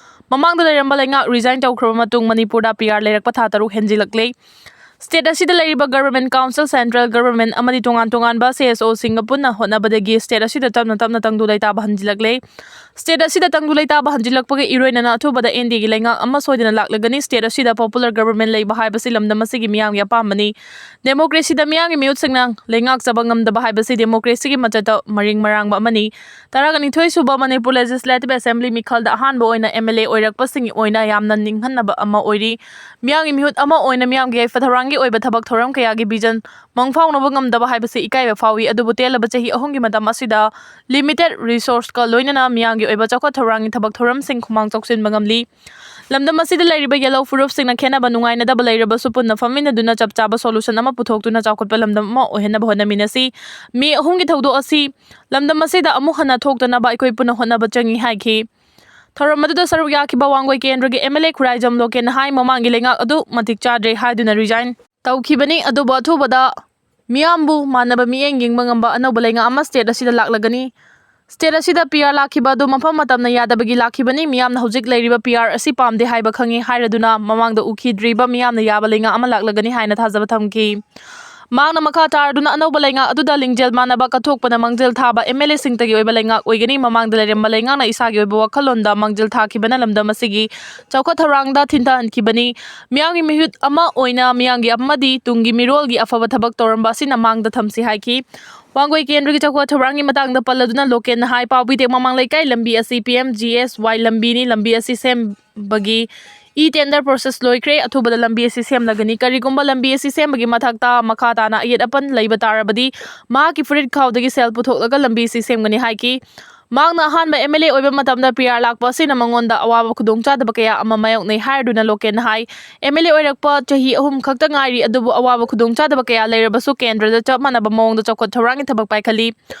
ꯃꯃꯥꯡꯗ ꯂꯩꯔꯝꯕ ꯂꯩꯉꯥꯛ ꯔꯤꯖꯥꯏꯟ ꯇꯧꯈ꯭ꯔꯕ ꯃꯇꯨꯡ ꯃꯅꯤꯄꯨꯔꯗ ꯄꯤ ꯑꯥꯔ ꯂꯩꯔꯛꯄ ꯊꯥ ꯇꯔꯨꯛ ꯍꯦꯟꯖꯤꯜꯂꯛꯂꯦ꯫ ꯁ꯭ꯇꯦꯠ ꯑꯁꯤꯗ ꯂꯩꯔꯤꯕ ꯒꯚꯔꯟꯃꯦꯟꯠ ꯀꯥꯎꯟꯁꯤꯜ, ꯁꯦꯟꯇ꯭ꯔꯦꯜ ꯒꯚꯔꯟꯃꯦꯟꯠ ꯑꯃꯗꯤ ꯇꯣꯉꯥꯟ ꯇꯣꯉꯥꯟꯕ ꯁꯤ ꯑꯦꯁ ꯑꯣꯁꯤꯡꯒ ꯄꯨꯟꯅ ꯍꯣꯠꯅꯕꯗꯒꯤ ꯁ꯭ꯇꯦꯠ ꯑꯁꯤꯗ ꯇꯞꯅ ꯇꯞꯅ ꯇꯪꯗꯨ ꯂꯩꯇꯥꯕ ꯍꯟꯖꯤꯜꯂꯛꯂꯦ꯫ ꯁ꯭ꯇꯦꯠ ꯑꯁꯤꯗ ꯇꯪꯗꯨ ꯂꯩꯇꯥꯕ ꯍꯟꯖꯤꯜꯂꯛꯄꯒ ꯏꯔꯣꯏꯅꯅ ꯑꯊꯨꯕꯗ ꯑꯦꯟ ꯗꯤ ꯑꯦꯒꯤ ꯂꯩꯉꯥꯛ ꯑꯃ ꯁꯣꯏꯗꯅ ꯂꯥꯛꯂꯒꯅꯤ꯫ ꯁ꯭ꯇꯦꯠ ꯑꯁꯤꯗ ꯄꯣꯄꯨꯂꯔ ꯒꯚꯔꯟꯃꯦꯟꯠ ꯂꯩꯕ ꯍꯥꯏꯕꯁꯤ ꯂꯝꯗꯝ ꯑꯁꯤꯒꯤ ꯃꯤꯌꯥꯝꯒꯤ ꯑꯄꯥꯝꯕꯅꯤ꯫ ꯗꯦꯃꯣꯀ꯭ꯔꯦꯁꯤꯗ ꯃꯤꯌꯥꯝꯒꯤ ꯃꯤꯍꯨꯠꯁꯤꯡꯅ ꯂꯩꯉꯥꯛꯆꯕ ꯉꯝꯗꯕ ꯍꯥꯏꯕꯁꯤ ꯗꯦꯃꯣꯀ꯭ꯔꯦꯁꯤꯒꯤ ꯃꯆꯠꯇ ꯃꯔꯤꯡ ꯃꯔꯥꯡꯕ ꯑꯃꯅꯤ꯫ ꯇꯔꯥꯅꯤꯊꯣꯏ ꯁꯨꯕ ꯃꯅꯤꯄꯨꯔ ꯂꯦꯖꯤꯁꯂꯦꯇꯤꯚ ꯑꯦꯁꯦꯝꯕ꯭ꯂꯤ ꯃꯤꯈꯜꯗ ꯑꯍꯥꯟꯕ ꯑꯣꯏꯅ ꯑꯦꯝ ꯑꯦꯜ ꯑꯦ ꯑꯣꯏꯔꯛꯄꯁꯤꯡꯒꯤ ꯑꯣꯏꯅ ꯌꯥꯝꯅ ꯅꯤꯡꯍꯟꯅꯕ ꯑꯃ ꯑꯣꯏꯔꯤ꯫ ꯃꯤꯌꯥꯝꯒꯤ ꯃꯤꯍꯨꯠ ꯑꯃ ꯑꯣꯏꯅ ꯃꯤꯌꯥꯝꯒꯤ ꯌꯥꯏꯐ ꯊꯧꯔꯥꯡꯒꯤ ꯑꯣꯏꯕ ꯊꯕꯛ ꯊꯧꯔꯝ ꯀꯌꯥꯒꯤ ꯚꯤꯖꯟ ꯃꯪꯐꯥꯎꯅꯕ ꯉꯝꯗꯕ ꯍꯥꯏꯕꯁꯤ ꯏꯀꯥꯏꯕ ꯐꯥꯎꯏ꯫ ꯑꯗꯨꯕꯨ ꯇꯦꯜꯂꯕ ꯆꯍꯤ ꯑꯍꯨꯝꯒꯤ ꯃꯇꯝ ꯑꯁꯤꯗ ꯂꯤꯃꯤꯇꯦꯗ ꯔꯤꯁꯣꯔꯁꯀ ꯂꯣꯏꯅꯅ ꯃꯤꯌꯥꯝꯒꯤ ꯑꯣꯏꯕ ꯆꯥꯎꯈꯠ ꯊꯧꯔꯥꯡꯒꯤ ꯊꯕꯛ ꯊꯧꯔꯝꯁꯤꯡ ꯈꯨꯃꯥꯡ ꯆꯥꯎꯁꯤꯟꯕ ꯉꯝꯂꯤ꯫ ꯂꯝꯗꯝ ꯑꯁꯤꯗ ꯂꯩꯔꯤꯕ ꯌꯦꯜꯍꯧ ꯐꯨꯔꯨꯞꯁꯤꯡꯅ ꯈꯦꯠꯅꯕ ꯅꯨꯡꯉꯥꯏꯅꯗꯕ ꯂꯩꯔꯕꯁꯨ ꯄꯨꯟꯅ ꯐꯝꯃꯤꯟꯅꯗꯨꯅ ꯆꯞ ꯆꯥꯕ ꯁꯣꯂꯨꯁꯟ ꯑꯃ ꯄꯨꯊꯣꯛꯇꯨꯅ ꯆꯥꯎꯈꯠꯄ ꯂꯝꯗꯝ ꯑꯃ ꯑꯣꯏꯍꯟꯅꯕ ꯍꯣꯠꯅꯃꯤꯟꯅꯁꯤ꯫ ꯃꯦ ꯑꯍꯨꯝꯒꯤ ꯊꯧꯗꯣꯛ ꯑꯁꯤ ꯂꯝꯗꯝ ꯑꯁꯤꯗ ꯑꯃꯨꯛ ꯍꯟꯅ ꯊꯣꯛꯇꯅꯕ ꯑꯩꯈꯣꯏ ꯄꯨꯟꯅ ꯍꯣꯠꯅꯕ ꯆꯪꯏ ꯍꯥꯏꯈꯤ꯫ ꯊꯧꯔꯝ ꯑꯗꯨꯗ ꯁꯔꯨꯛ ꯌꯥꯈꯤꯕ ꯋꯥꯡꯒꯣꯏ ꯀꯦꯟꯗ꯭ꯔꯒꯤ ꯑꯦꯝ ꯑꯦꯜ ꯑꯦ ꯈꯨꯔꯥꯏꯖꯝ ꯂꯣꯀꯦꯟꯅ ꯍꯥꯏ, ꯃꯃꯥꯡꯒꯤ ꯂꯩꯉꯥꯛ ꯑꯗꯨ ꯃꯇꯤꯛ ꯆꯥꯗ꯭ꯔꯦ ꯍꯥꯏꯗꯨꯅ ꯔꯤꯖꯥꯏꯟ ꯇꯧꯈꯤꯕꯅꯤ꯫ ꯑꯗꯨꯕꯨ ꯑꯊꯨꯕꯗ ꯃꯤꯌꯥꯝꯕꯨ ꯃꯥꯟꯅꯕ ꯃꯤꯠꯌꯦꯡ ꯌꯦꯡꯕ ꯉꯝꯕ ꯑꯅꯧꯕ ꯂꯩꯉꯥꯛ ꯑꯃ ꯁ꯭ꯇꯦꯠ ꯑꯁꯤꯗ ꯂꯥꯛꯂꯒꯅꯤ꯫ ꯁ꯭ꯇꯦꯠ ꯑꯁꯤꯗ ꯄꯤ ꯑꯥꯔ ꯂꯥꯛꯈꯤꯕ ꯑꯗꯨ ꯃꯐꯝ ꯃꯇꯝꯅ ꯌꯥꯗꯕꯒꯤ ꯂꯥꯛꯈꯤꯕꯅꯤ꯫ ꯃꯤꯌꯥꯝꯅ ꯍꯧꯖꯤꯛ ꯂꯩꯔꯤꯕ ꯄꯤ ꯑꯥꯔ ꯑꯁꯤ ꯄꯥꯝꯗꯦ ꯍꯥꯏꯕ ꯈꯪꯏ ꯍꯥꯏꯔꯗꯨꯅ ꯃꯃꯥꯡꯗ ꯎꯈꯤꯗ꯭ꯔꯤꯕ ꯃꯤꯌꯥꯝꯅ ꯌꯥꯕ ꯂꯩꯉꯥꯛ ꯑꯃ ꯂꯥꯛꯂꯒꯅꯤ ꯍꯥꯏꯅ ꯊꯥꯖꯕ ꯊꯝꯈꯤ꯫ ꯃꯍꯥꯛꯅ ꯃꯈꯥ ꯇꯥꯔꯗꯨꯅ ꯑꯅꯧꯕ ꯂꯩꯉꯥꯛ ꯑꯗꯨꯗ ꯂꯤꯡꯖꯦꯜ ꯃꯥꯟꯅꯕ ꯀꯠꯊꯣꯛꯄꯅ ꯃꯥꯡꯖꯤꯜ ꯊꯥꯕ ꯑꯦꯝ ꯑꯦꯜ ꯑꯦꯁꯤꯡꯇꯒꯤ ꯑꯣꯏꯕ ꯂꯩꯉꯥꯛ ꯑꯣꯏꯒꯅꯤ꯫ ꯃꯃꯥꯡꯗ ꯂꯩꯔꯝꯕ ꯂꯩꯉꯥꯛꯅ ꯏꯁꯥꯒꯤ ꯑꯣꯏꯕ ꯋꯥꯈꯜꯂꯣꯟꯗ ꯃꯥꯡꯖꯤꯜ ꯊꯥꯈꯤꯕꯅ ꯂꯝꯗꯝ ꯑꯁꯤꯒꯤ ꯆꯥꯎꯈꯠ ꯊꯧꯔꯥꯡꯗ ꯊꯤꯟꯊꯍꯟꯈꯤꯕꯅꯤ꯫ ꯃꯤꯌꯥꯝꯒꯤ ꯃꯤꯍꯨꯠ ꯑꯃ ꯑꯣꯏꯅ ꯃꯤꯌꯥꯝꯒꯤ ꯑꯃꯗꯤ ꯇꯨꯡꯒꯤ ꯃꯤꯔꯣꯜꯒꯤ ꯑꯐꯕ ꯊꯕꯛ ꯇꯧꯔꯝꯕ ꯑꯁꯤꯅ ꯃꯥꯡꯗ ꯊꯝꯁꯤ ꯍꯥꯏꯈꯤ꯫ ꯋꯥꯡꯒꯣꯏ ꯀꯦꯟꯗ꯭ꯔꯒꯤ ꯆꯥꯎꯈꯠ ꯊꯧꯔꯥꯡꯒꯤ ꯃꯇꯥꯡꯗ ꯄꯜꯂꯗꯨꯅ ꯂꯣꯀꯦꯟꯅ ꯍꯥꯏ, ꯄꯥꯎꯕꯤꯗꯦꯛ ꯃꯃꯥꯡ ꯂꯩꯀꯥꯏ ꯂꯝꯕꯤ ꯑꯁꯤ ꯄꯤ ꯑꯦꯝ ꯖꯤ ꯑꯦꯁ ꯋꯥꯏ ꯂꯝꯕꯤꯅꯤ꯫ ꯂꯝꯕꯤ ꯑꯁꯤ ꯁꯦꯝꯕꯒꯤ ꯏ ꯇꯦꯟꯗꯔ ꯄ꯭ꯔꯣꯁꯦꯁ ꯂꯣꯏꯈ꯭ꯔꯦ꯫ ꯑꯊꯨꯕꯗ ꯂꯝꯕꯤ ꯑꯁꯤ ꯁꯦꯝꯂꯒꯅꯤ꯫ ꯀꯔꯤꯒꯨꯝꯕ ꯂꯝꯕꯤ ꯑꯁꯤ ꯁꯦꯝꯕꯒꯤ ꯃꯊꯛꯇ ꯃꯈꯥ ꯇꯥꯅ ꯑꯌꯦꯠ ꯑꯄꯟ ꯂꯩꯕ ꯇꯥꯔꯕꯗꯤ ꯃꯍꯥꯛꯀꯤ ꯐꯨꯔꯤꯠ ꯈꯥꯎꯗꯒꯤ ꯁꯦꯜ ꯄꯨꯊꯣꯛꯂꯒ ꯂꯝꯕꯤ ꯑꯁꯤ ꯁꯦꯝꯒꯅꯤ ꯍꯥꯏꯈꯤ꯫ ꯃꯍꯥꯛꯅ ꯑꯍꯥꯟꯕ ꯑꯦꯝ ꯑꯦꯜ ꯑꯦ ꯑꯣꯏꯕ ꯃꯇꯝꯗ ꯄꯤ ꯑꯥꯔ ꯂꯥꯛꯄ ꯑꯁꯤꯅ ꯃꯉꯣꯟꯗ ꯑꯋꯥꯕ ꯈꯨꯗꯣꯡꯆꯥꯗꯕ ꯀꯌꯥ ꯑꯃ ꯃꯥꯌꯣꯛꯅꯩ ꯍꯥꯏꯔꯗꯨꯅ ꯂꯣꯀꯦꯟꯅ ꯍꯥꯏ, ꯑꯦꯝ ꯑꯦꯜ ꯑꯦ ꯑꯣꯏꯔꯛꯄ ꯆꯍꯤ ꯑꯍꯨꯝ ꯈꯛꯇ ꯉꯥꯏꯔꯤ, ꯑꯗꯨꯕꯨ ꯑꯋꯥꯕ ꯈꯨꯗꯣꯡꯆꯥꯗꯕ ꯀꯌꯥ ꯂꯩꯔꯕꯁꯨ ꯀꯦꯟꯗ꯭ꯔꯗ ꯆꯞ ꯃꯥꯟꯅꯕ ꯃꯑꯣꯡꯗ ꯆꯥꯎꯈꯠ ꯊꯧꯔꯥꯡꯒꯤ ꯊꯕꯛ ꯄꯥꯏꯈꯠꯂꯤ꯫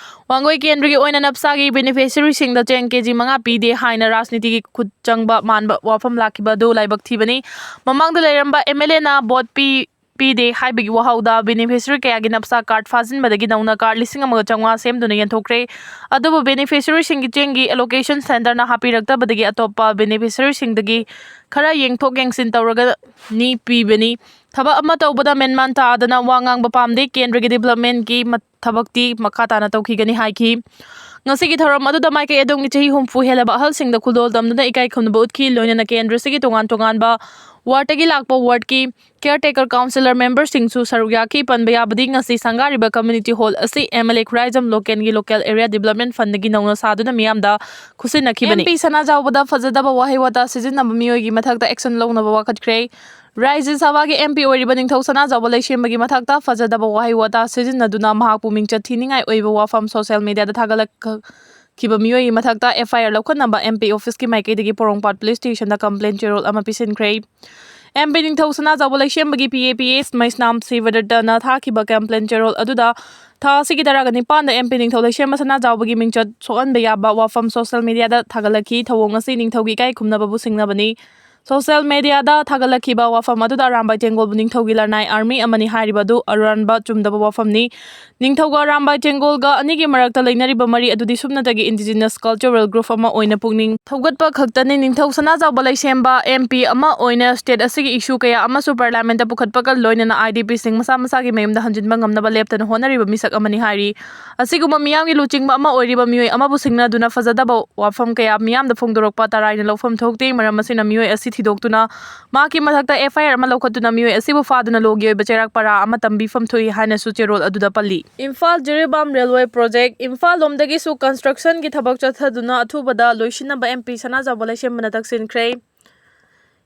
ꯋꯥꯡꯒꯣꯏ ꯀꯦꯟꯗ꯭ꯔꯒꯤ ꯑꯣꯏꯅ ꯅꯞꯁꯥꯒꯤ ꯕꯦꯅꯤꯐꯤꯁꯔꯤꯁꯤꯡꯗ ꯆꯦꯡ ꯀꯦ ꯖꯤ ꯃꯉꯥ ꯄꯤꯗꯦ ꯍꯥꯏꯅ ꯔꯥꯖꯅꯤꯇꯤꯒꯤ ꯈꯨꯠ ꯆꯪꯕ ꯃꯥꯟꯕ ꯋꯥꯐꯝ ꯂꯥꯛꯈꯤꯕ ꯑꯗꯨ ꯂꯥꯏꯕꯛ ꯊꯤꯕꯅꯤ꯫ ꯃꯃꯥꯡꯗ ꯂꯩꯔꯝꯕ ꯑꯦꯝ ꯑꯦꯜ ꯑꯦꯅ ꯚꯣꯠ ꯄꯤ ꯄꯤꯗꯦ ꯍꯥꯏꯕꯒꯤ ꯋꯥꯍꯧꯗ ꯕꯦꯅꯤꯐꯤꯁꯔꯤ ꯀꯌꯥꯒꯤ ꯅꯞꯁꯥ ꯀꯥꯔꯗ ꯐꯥꯖꯤꯟꯕꯗꯒꯤ ꯅꯧꯅ ꯀꯥꯔꯗ ꯂꯤꯁꯤꯡ ꯑꯃꯒ ꯆꯥꯝꯃꯉꯥ ꯁꯦꯝꯗꯨꯅ ꯌꯦꯟꯊꯣꯛꯈ꯭ꯔꯦ꯫ ꯑꯗꯨꯕꯨ ꯕꯦꯅꯤꯐꯤꯁꯔꯤꯁꯤꯡꯒꯤ ꯆꯦꯡꯒꯤ ꯑꯦꯂꯣꯀꯦꯁꯟ ꯁꯦꯟꯇꯔꯅ ꯍꯥꯞꯄꯤꯔꯛꯇꯕꯗꯒꯤ ꯑꯇꯣꯞꯄ ꯕꯦꯅꯤꯐꯤꯁꯔꯤꯁꯤꯡꯗꯒꯤ ꯈꯔ ꯌꯦꯡꯊꯣꯛ ꯌꯦꯡꯁꯤꯟ ꯇꯧꯔꯒꯅꯤ ꯄꯤꯕꯅꯤ꯫ ꯊꯕꯛ ꯑꯃ ꯇꯧꯕꯗ ꯃꯦꯟꯃꯥꯟ ꯇꯥꯗꯅ ꯋꯥ ꯉꯥꯡꯕ ꯄꯥꯝꯗꯦ꯫ ꯀꯦꯟꯗ꯭ꯔꯒꯤ ꯗꯤꯕ꯭ꯂꯞꯃꯦꯟꯒꯤ ꯃ-, ꯊꯕꯛꯇꯤ ꯃꯈꯥ ꯇꯥꯅ ꯇꯧꯈꯤꯒꯅꯤ ꯍꯥꯏꯈꯤ꯫ ꯉꯁꯤꯒꯤ ꯊꯧꯔꯝ ꯑꯗꯨꯗ ꯃꯥꯏꯀꯩ ꯑꯗꯣꯝꯒꯤ ꯆꯍꯤ ꯍꯨꯝꯐꯨ ꯍꯦꯜꯂꯕ ꯑꯍꯜꯁꯤꯡꯗ ꯈꯨꯗꯣꯜ ꯇꯝꯗꯨꯅ ꯏꯀꯥꯏ ꯈꯨꯝꯅꯕ ꯎꯠꯈꯤ꯫ ꯂꯣꯏꯅꯅ ꯀꯦꯟꯗ꯭ꯔꯁꯤꯒꯤ ꯇꯣꯉꯥꯟ ꯇꯣꯉꯥꯟꯕ ꯋꯥꯔꯗꯇꯒꯤ ꯂꯥꯛꯄ ꯋꯥꯔꯗꯀꯤ ꯀꯦꯌꯔ ꯇꯦꯀꯔ ꯀꯥꯎꯟꯁꯤꯂꯔ ꯃꯦꯝꯕꯔꯁꯤꯡꯁꯨ ꯁꯔꯨꯛ ꯌꯥꯈꯤ꯫ ꯄꯟꯕ ꯌꯥꯕꯗꯤ ꯉꯁꯤ ꯁꯪꯒꯥꯔꯤꯕ ꯀꯝꯃ꯭ꯌꯨꯅꯤꯇꯤ ꯍꯣꯜ ꯑꯁꯤ ꯑꯦꯝ ꯑꯦꯜ ꯑꯦ ꯈꯨꯔꯥꯏꯖꯝ ꯂꯣꯀꯦꯟꯒꯤ ꯂꯣꯀꯦꯜ ꯑꯦꯔꯤꯌꯥ ꯗꯤꯕ꯭ꯂꯞꯃꯦꯟ ꯐꯟꯗꯒꯤ ꯅꯧꯅ ꯁꯥꯗꯨꯅ ꯃꯤꯌꯥꯝꯗ ꯈꯨꯠꯁꯤꯟꯅꯈꯤꯕꯅꯤ꯫ ꯑꯦꯝ ꯄꯤ ꯁꯅꯥꯖꯥꯎꯕꯗ ꯐꯖꯗꯕ ꯋꯥꯍꯩ ꯋꯥꯇꯥ ꯁꯤꯖꯤꯟꯅꯕ ꯃꯤꯑꯣꯏꯒꯤ ꯃꯊꯛꯇ ꯑꯦꯛꯁꯟ ꯂꯧꯅꯕ ꯋꯥꯀꯠꯈ꯭ꯔꯦ꯫ ꯔꯥꯖ꯭ꯌ ꯁꯚꯥꯒꯤ ꯑꯦꯝ ꯄꯤ ꯑꯣꯏꯔꯤꯕ ꯅꯤꯡꯊꯧ ꯁꯅꯥꯖꯥꯎꯕ ꯂꯩꯁꯦꯝꯕꯒꯤ ꯃꯊꯛꯇ ꯐꯖꯗꯕ ꯋꯥꯍꯩ ꯋꯥꯇꯥ ꯁꯤꯖꯤꯟꯅꯗꯨꯅ ꯃꯍꯥꯛꯄꯨ ꯃꯤꯡꯆꯠ ꯊꯤꯅꯤꯡꯉꯥꯏ ꯑꯣꯏꯕ ꯋꯥꯐꯝ ꯁꯣꯁꯤꯌꯦꯜ ꯃꯤꯗꯤꯌꯥꯗ ꯊꯥꯒꯠꯂꯛꯈꯤꯕ ꯃꯤꯑꯣꯏꯒꯤ ꯃꯊꯛꯇ ꯑꯦꯐ ꯑꯥꯏ ꯑꯥꯔ ꯂꯧꯈꯠꯅꯕ ꯑꯦꯝ ꯄꯤ ꯑꯣꯐꯤꯁꯀꯤ ꯃꯥꯏꯀꯩꯗꯒꯤ ꯄꯣꯔꯣꯝꯄꯥꯠ ꯄꯨꯂꯤꯁ ꯁ꯭ꯇꯦꯁꯟꯗ ꯀꯝꯄ꯭ꯂꯦꯟ ꯆꯦꯔꯣꯜ ꯑꯃ ꯄꯤꯁꯤꯟꯈ꯭ꯔꯦ꯫ ꯑꯦꯝ ꯄꯤ ꯅꯤꯡꯊꯧ ꯁꯅꯥꯖꯥꯎꯕ ꯂꯩꯁꯦꯝꯕꯒꯤ ꯄꯤ ꯑꯦ ꯄꯤ ꯑꯦꯁ ꯃꯩꯁꯅꯥꯝ ꯁꯤꯕꯗꯠꯇꯅ ꯊꯥꯈꯤꯕ ꯀꯝꯄ꯭ꯂꯦꯟ ꯆꯦꯔꯣꯜ ꯑꯗꯨꯗ ꯊꯥ ꯑꯁꯤꯒꯤ ꯇꯔꯥꯒ ꯅꯤꯄꯥꯟꯗ ꯑꯦꯝ ꯄꯤ ꯅꯤꯡꯊꯧ ꯂꯩꯁꯦꯝꯕ ꯁꯅꯥꯖꯥꯎꯕꯒꯤ ꯃꯤꯡꯆꯠ ꯁꯣꯛꯍꯟꯕ ꯌꯥꯕ ꯋꯥꯐꯝ ꯁꯣꯁꯤꯌꯦꯜ ꯃꯤꯗꯤꯌꯥꯗ ꯊꯥꯒꯠꯂꯛꯈꯤ꯫ ꯊꯧꯑꯣꯡ ꯑꯁꯤ ꯅꯤꯡꯊꯧꯒꯤ ꯏꯀꯥꯏ ꯈꯨꯝꯅꯕꯕꯨ ꯁꯤꯡꯅꯕꯅꯤ꯫ ꯁꯣꯁꯤꯌꯦꯜ ꯃꯦꯗꯤꯌꯥꯗ ꯊꯥꯒꯠꯂꯛꯈꯤꯕ ꯋꯥꯐꯝ ꯑꯗꯨꯗ ꯑꯔꯥꯝꯕꯥꯏ ꯇꯦꯡꯒꯣꯜꯕꯨ ꯅꯤꯡꯊꯧꯒꯤ ꯂꯅꯥꯏ ꯑꯥꯔꯃꯤ ꯑꯃꯅꯤ ꯍꯥꯏꯔꯤꯕ ꯑꯗꯨ ꯑꯔꯥꯟꯕ, ꯆꯨꯝꯗꯕ ꯋꯥꯐꯝꯅꯤ꯫ ꯅꯤꯡꯊꯧꯒ ꯑꯔꯥꯝꯕꯥꯏ ꯇꯦꯡꯒꯣꯜꯒ ꯑꯅꯤꯒꯤ ꯃꯔꯛꯇ ꯂꯩꯅꯔꯤꯕ ꯃꯔꯤ ꯑꯗꯨꯗꯤ ꯁꯨꯞꯅꯇꯒꯤ indigenous cultural group ꯑꯃ ꯑꯣꯏꯅ ꯄꯨꯛꯅꯤꯡ ꯊꯧꯒꯠꯄ ꯈꯛꯇꯅꯤ꯫ ꯅꯤꯡꯊꯧ ꯁꯅꯥꯖꯥꯎꯕ ꯂꯩꯁꯦꯝꯕ M P ꯑꯃ ꯑꯣꯏꯅ state ꯑꯁꯤꯒꯤ issue ꯀꯌꯥ ꯑꯃꯁꯨ parliament ꯄꯨꯈꯠꯄꯒ ꯂꯣꯏꯅꯅ I D P ꯁꯤꯡ ꯃꯁꯥ ꯃꯁꯥꯒꯤ ꯃꯌꯨꯝꯗ ꯍꯟꯖꯤꯟꯕ ꯉꯝꯅꯕ ꯂꯦꯞꯇꯅ ꯍꯣꯠꯅꯔꯤꯕ ꯃꯤꯁꯛ ꯑꯃꯅꯤ ꯍꯥꯏꯔꯤ꯫ ꯑꯁꯤꯒꯨꯝꯕ ꯃꯤꯌꯥꯝꯒꯤ ꯂꯨꯆꯤꯡꯕ ꯑꯃ ꯑꯣꯏꯔꯤꯕ ꯃꯤꯑꯣꯏ ꯑꯃꯕꯨ ꯁꯤꯡꯅꯗꯨꯅ ꯐꯖꯗꯕ ꯋꯥꯐꯝ ꯀꯌꯥ ꯃꯤꯌꯥꯝꯗ ꯐꯣꯡꯗꯣꯔꯛꯄ ꯇꯔꯥꯏꯅ ꯂꯧꯐꯝ ꯊꯣꯛꯇꯦ꯫ ꯃꯔꯝ ꯑꯁꯤꯅ ꯃꯤꯑꯣꯏ ꯑꯁꯤ ꯊꯤꯗꯣꯛꯇꯨꯅ ꯃꯍꯥꯛꯀꯤ ꯃꯊꯛꯇ F I R ꯑꯃ ꯂꯧꯈꯠꯇꯨꯅ ꯃꯤꯑꯣꯏ ꯑꯁꯤꯕꯨ ꯐꯥꯗꯨꯅ ꯂꯣꯒꯤ ꯑꯣꯏꯕ ꯆꯩꯔꯥꯛ ꯄꯔꯥ ꯑꯃ ꯇꯝꯕꯤꯐꯝ ꯊꯣꯛꯏ ꯍꯥꯏꯅꯁꯨ ꯆꯦꯔꯣꯜ ꯑꯗꯨꯗ ꯄꯜꯂꯤ꯫ Imphal Jiribam railway project, Imphal ꯂꯣꯝꯗꯒꯤꯁꯨ construction ꯒꯤ ꯊꯕꯛ ꯆꯠꯊꯗꯨꯅ ꯑꯊꯨꯕꯗ ꯂꯣꯏꯁꯤꯟꯅꯕ M P ꯁꯅꯥꯖꯥꯎꯕ ꯂꯩꯁꯦꯝꯕꯅ ꯇꯛꯁꯤꯟꯈ꯭ꯔꯦ꯫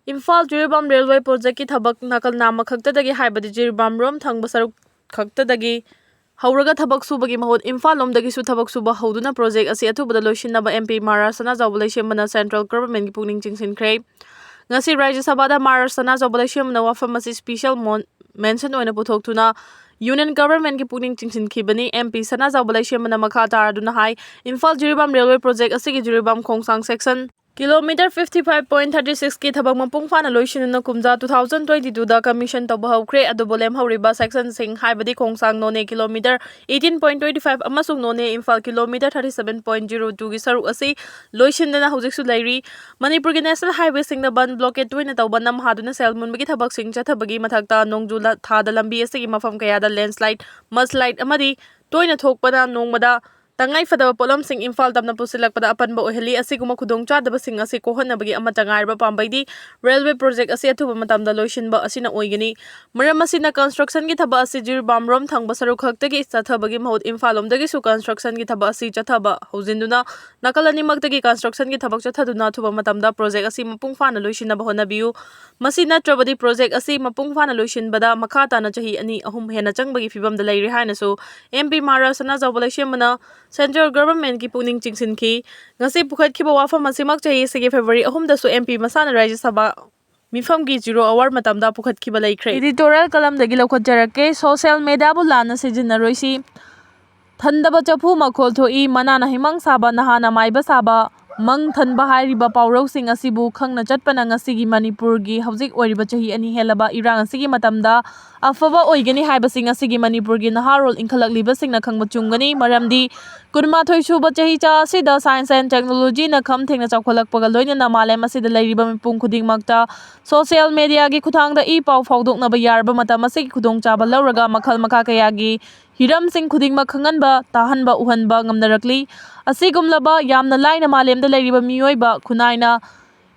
ꯏꯝꯐꯥꯜ ꯖꯤꯔꯤꯕꯥꯝ railway project ꯀꯤ ꯊꯕꯛ ꯅꯥꯀꯜ ꯅꯥꯝꯃ ꯈꯛꯇꯗꯒꯤ, ꯍꯥꯏꯕꯗꯤ ꯖꯤꯔꯤꯕꯥꯝ ꯔꯣꯝ ꯊꯪꯕ ꯁꯔꯨꯛ ꯈꯛꯇꯗꯒꯤ ꯍꯧꯔꯒ ꯊꯕꯛ ꯁꯨꯕꯒꯤ ꯃꯍꯨꯠ ꯏꯝꯐꯥꯜ ꯂꯣꯝꯗꯒꯤꯁꯨ ꯊꯕꯛ ꯁꯨꯕ ꯍꯧꯗꯨꯅ project ꯑꯁꯤ ꯑꯊꯨꯕꯗ ꯂꯣꯏꯁꯤꯟꯅꯕ M P ꯃꯍꯥꯔꯥꯖ ꯁꯅꯥꯖꯥꯎꯕ ꯂꯩꯁꯦꯝꯕꯅ central government ꯀꯤ ꯄꯨꯛꯅꯤꯡ ꯆꯤꯡꯁꯤꯟꯈ꯭ꯔꯦ꯫ ꯉꯁꯤ ꯔꯥꯖ꯭ꯌ ꯁꯚꯥꯗ ꯃꯍꯥꯔꯥꯖ ꯁꯅꯥꯖꯥꯎꯕ ꯂꯩꯁꯦꯝꯕꯅ ꯋꯥꯐꯝ ꯑꯁꯤ special mon-, mention ꯑꯣꯏꯅ ꯄꯨꯊꯣꯛꯇꯨꯅ union government ꯀꯤ ꯄꯨꯛꯅꯤꯡ ꯆꯤꯡꯁꯤꯟꯈꯤꯕꯅꯤ꯫ M P ꯁꯅꯥꯖꯥꯎꯕ ꯂꯩꯁꯦꯝꯕꯅ ꯃꯈꯥ ꯇꯥꯔꯗꯨꯅ ꯍꯥꯏ, ꯏꯝꯐꯥꯜ ꯖꯤꯔꯤꯕꯥꯝ railway project ꯑꯁꯤꯒꯤ Jiribam ꯈꯣꯡꯁꯥꯡ section kilometre fifty five point thirty six ꯀꯤ ꯊꯕꯛ ꯃꯄꯨꯡ ꯐꯥꯅ ꯂꯣꯏꯁꯤꯟꯗꯨꯅ ꯀꯨꯝꯖꯥ two thousand twenty two ꯗ commission ꯇꯧꯕ ꯍꯧꯈ꯭ꯔꯦ꯫ ꯑꯗꯨꯕꯨ ꯂꯦꯝꯍꯧꯔꯤꯕ section ꯁꯤꯡ, ꯍꯥꯏꯕꯗꯤ ꯈꯣꯡꯁꯥꯡ ꯅꯣꯅꯦ kilometre eighteen point twenty five ꯑꯃꯁꯨꯡ ꯅꯣꯅꯦ Imphal kilometre thirty seven point zero two ꯒꯤ ꯁꯔꯨꯛ ꯑꯁꯤ ꯂꯣꯏꯁꯤꯟꯗꯅ ꯍꯧꯖꯤꯛꯁꯨ ꯂꯩꯔꯤ꯫ ꯃꯅꯤꯄꯨꯔꯒꯤ national highway ꯁꯤꯡꯗ ꯕꯟ blockade ꯇꯣꯏꯅ ꯇꯧꯕ, ꯅꯝ ꯍꯥꯗꯨꯅ ꯁꯦꯜ ꯃꯨꯟꯕꯒꯤ ꯊꯕꯛꯁꯤꯡ ꯆꯠꯊꯕꯒꯤ ꯃꯊꯛꯇ, ꯅꯣꯡꯖꯨ ꯂ-, ꯊꯥꯗ ꯂꯝꯕꯤ ꯑꯁꯤꯒꯤ ꯃꯐꯝ ꯀꯌꯥꯗ landslide, mudslide ꯑꯃꯗꯤ ꯇꯣꯏꯅ ꯊꯣꯛꯄꯅ ꯅꯣꯡꯃꯗ ꯇꯉꯥꯏ ꯐꯗꯕ ꯄꯣꯠꯂꯝꯁꯤꯡ ꯏꯝꯐꯥꯜ ꯇꯝꯅ ꯄꯨꯁꯤꯜꯂꯛꯄꯗ ꯑꯄꯟꯕ ꯑꯣꯏꯍꯜꯂꯤ꯫ ꯑꯁꯤꯒꯨꯝꯕ ꯈꯨꯗꯣꯡꯆꯥꯗꯕꯁꯤꯡ ꯑꯁꯤ ꯀꯣꯛꯍꯟꯅꯕꯒꯤ ꯑꯃꯠꯇ ꯉꯥꯏꯔꯕ ꯄꯥꯝꯕꯩꯗꯤ railway project ꯑꯁꯤ ꯑꯊꯨꯕ ꯃꯇꯝꯗ ꯂꯣꯏꯁꯤꯟꯕ ꯑꯁꯤꯅ ꯑꯣꯏꯒꯅꯤ꯫ ꯃꯔꯝ ꯑꯁꯤꯅ construction ꯒꯤ ꯊꯕꯛ ꯑꯁꯤ ꯖꯤꯔꯤꯕꯥꯝ ꯔꯣꯝ ꯊꯪꯕ ꯁꯔꯨꯛ ꯈꯛꯇꯒꯤ ꯆꯠꯊꯕꯒꯤ ꯃꯍꯨꯠ ꯏꯝꯐꯥꯜ ꯂꯣꯝꯗꯒꯤꯁꯨ construction ꯒꯤ ꯊꯕꯛ ꯑꯁꯤ ꯆꯠꯊꯕ ꯍꯧꯖꯤꯟꯗꯨꯅ ꯅꯥꯀꯜ ꯑꯅꯤꯃꯛꯇꯒꯤ construction ꯒꯤ ꯊꯕꯛ ꯆꯠꯊꯗꯨꯅ ꯑꯊꯨꯕ ꯃꯇꯝꯗ project ꯑꯁꯤ ꯃꯄꯨꯡ ꯐꯥꯅ ꯂꯣꯏꯁꯤꯟꯅꯕ ꯍꯣꯠꯅꯕꯤꯌꯨ꯫ ꯃꯁꯤ ꯅꯠꯇ꯭ꯔꯕꯗꯤ project ꯑꯁꯤ ꯃꯄꯨꯡ ꯐꯥꯅ ꯂꯣꯏꯁꯤꯟꯕꯗ ꯃꯈꯥ ꯇꯥꯅ ꯆꯍꯤ ꯑꯅꯤ ꯑꯍꯨꯝ ꯍꯦꯟꯅ ꯆꯪꯕꯒꯤ ꯐꯤꯕꯝꯗ ꯂꯩꯔꯦ ꯍꯥꯏꯅꯁꯨ M P ꯃꯍꯥꯔꯥꯖ ꯁꯅꯥꯖꯥꯎꯕ ꯂꯩꯁꯦꯝꯕꯅ central government ꯀꯤ ꯄꯨꯛꯅꯤꯡ ꯆꯤꯡꯁꯤꯟꯈꯤ꯫ ꯉꯁꯤ ꯄꯨꯈꯠꯈꯤꯕ ꯋꯥꯐꯝ ꯑꯁꯤꯃꯛ ꯆꯍꯤ ꯑꯁꯤꯒꯤ February ꯑꯍꯨꯝꯗꯁꯨ M P ꯃꯁꯥꯅ ꯔꯥꯖ꯭ꯌ ꯁꯚꯥ ꯃꯤꯐꯝꯒꯤ zero hour ꯃꯇꯝꯗ ꯄꯨꯈꯠꯈꯤꯕ ꯂꯩꯈ꯭ꯔꯦ꯫ Editorial ꯀꯂꯝꯗꯒꯤ ꯂꯧꯈꯠꯆꯔꯛꯀꯦ꯫ Social media ꯕꯨ ꯂꯥꯟꯅ ꯁꯤꯖꯤꯟꯅꯔꯣꯏꯁꯤ꯫ ꯊꯟꯗꯕ ꯆꯐꯨ ꯃꯈꯣꯜ ꯊꯣꯛꯏ, ꯃꯅꯥꯅ ꯍꯩꯃꯥꯡ ꯁꯥꯕ, ꯅꯍꯥꯅ ꯃꯥꯏꯕ ꯁꯥꯕ, ꯃꯪ ꯊꯟꯕ ꯍꯥꯏꯔꯤꯕ ꯄꯥꯎꯔꯧꯁꯤꯡ ꯑꯁꯤꯕꯨ ꯈꯪꯅ ꯆꯠꯄꯅ ꯉꯁꯤꯒꯤ ꯃꯅꯤꯄꯨꯔꯒꯤ ꯍꯧꯖꯤꯛ ꯑꯣꯏꯔꯤꯕ ꯆꯍꯤ ꯑꯅꯤ ꯍꯦꯜꯂꯕ ꯏꯔꯥꯡ ꯑꯁꯤꯒꯤ ꯃꯇꯝꯗ ꯑꯐꯕ ꯑꯣꯏꯒꯅꯤ ꯍꯥꯏꯕꯁꯤ ꯉꯁꯤꯒꯤ ꯃꯅꯤꯄꯨꯔꯒꯤ ꯅꯍꯥꯔꯣꯜ ꯏꯟꯈꯠꯂꯛꯂꯤꯕꯁꯤꯡꯅ ꯈꯪꯕ ꯆꯨꯝꯒꯅꯤ꯫ ꯃꯔꯝꯗꯤ ꯀꯨꯟꯃꯥꯊꯣꯏ ꯁꯨꯕ ꯆꯍꯤꯆꯥ ꯑꯁꯤꯗ science and technologyꯅ ꯈꯝ ꯊꯦꯡꯅ ꯆꯥꯎꯈꯠꯂꯛꯄꯒ ꯂꯣꯏꯅꯅ ꯃꯥꯂꯦꯝ ꯑꯁꯤꯗ ꯂꯩꯔꯤꯕ ꯃꯤꯄꯨꯝ ꯈꯨꯗꯤꯡꯃꯛꯇ social mediaꯒꯤ ꯈꯨꯠꯊꯥꯡꯗ ꯏ ꯄꯥꯎ ꯐꯥꯎꯗꯣꯛꯅꯕ ꯌꯥꯔꯕ ꯃꯇꯝ ꯑꯁꯤꯒꯤ ꯈꯨꯗꯣꯡꯆꯥꯕ ꯂꯧꯔꯒ ꯃꯈꯜ ꯃꯈꯥ ꯀꯌꯥꯒꯤ ꯍꯤꯔꯝꯁꯤꯡ ꯈꯨꯗꯤꯡꯃꯛ ꯈꯪꯍꯟꯕ, ꯇꯥꯍꯟꯕ, ꯎꯍꯟꯕ ꯉꯝꯅꯔꯛꯂꯤ꯫ ꯑꯁꯤꯒꯨꯝꯂꯕ ꯌꯥꯝꯅ ꯂꯥꯏꯅ ꯃꯥꯂꯦꯝꯗ ꯂꯩꯔꯤꯕ ꯃꯤꯑꯣꯏꯕ ꯈꯨꯟꯅꯥꯏꯅ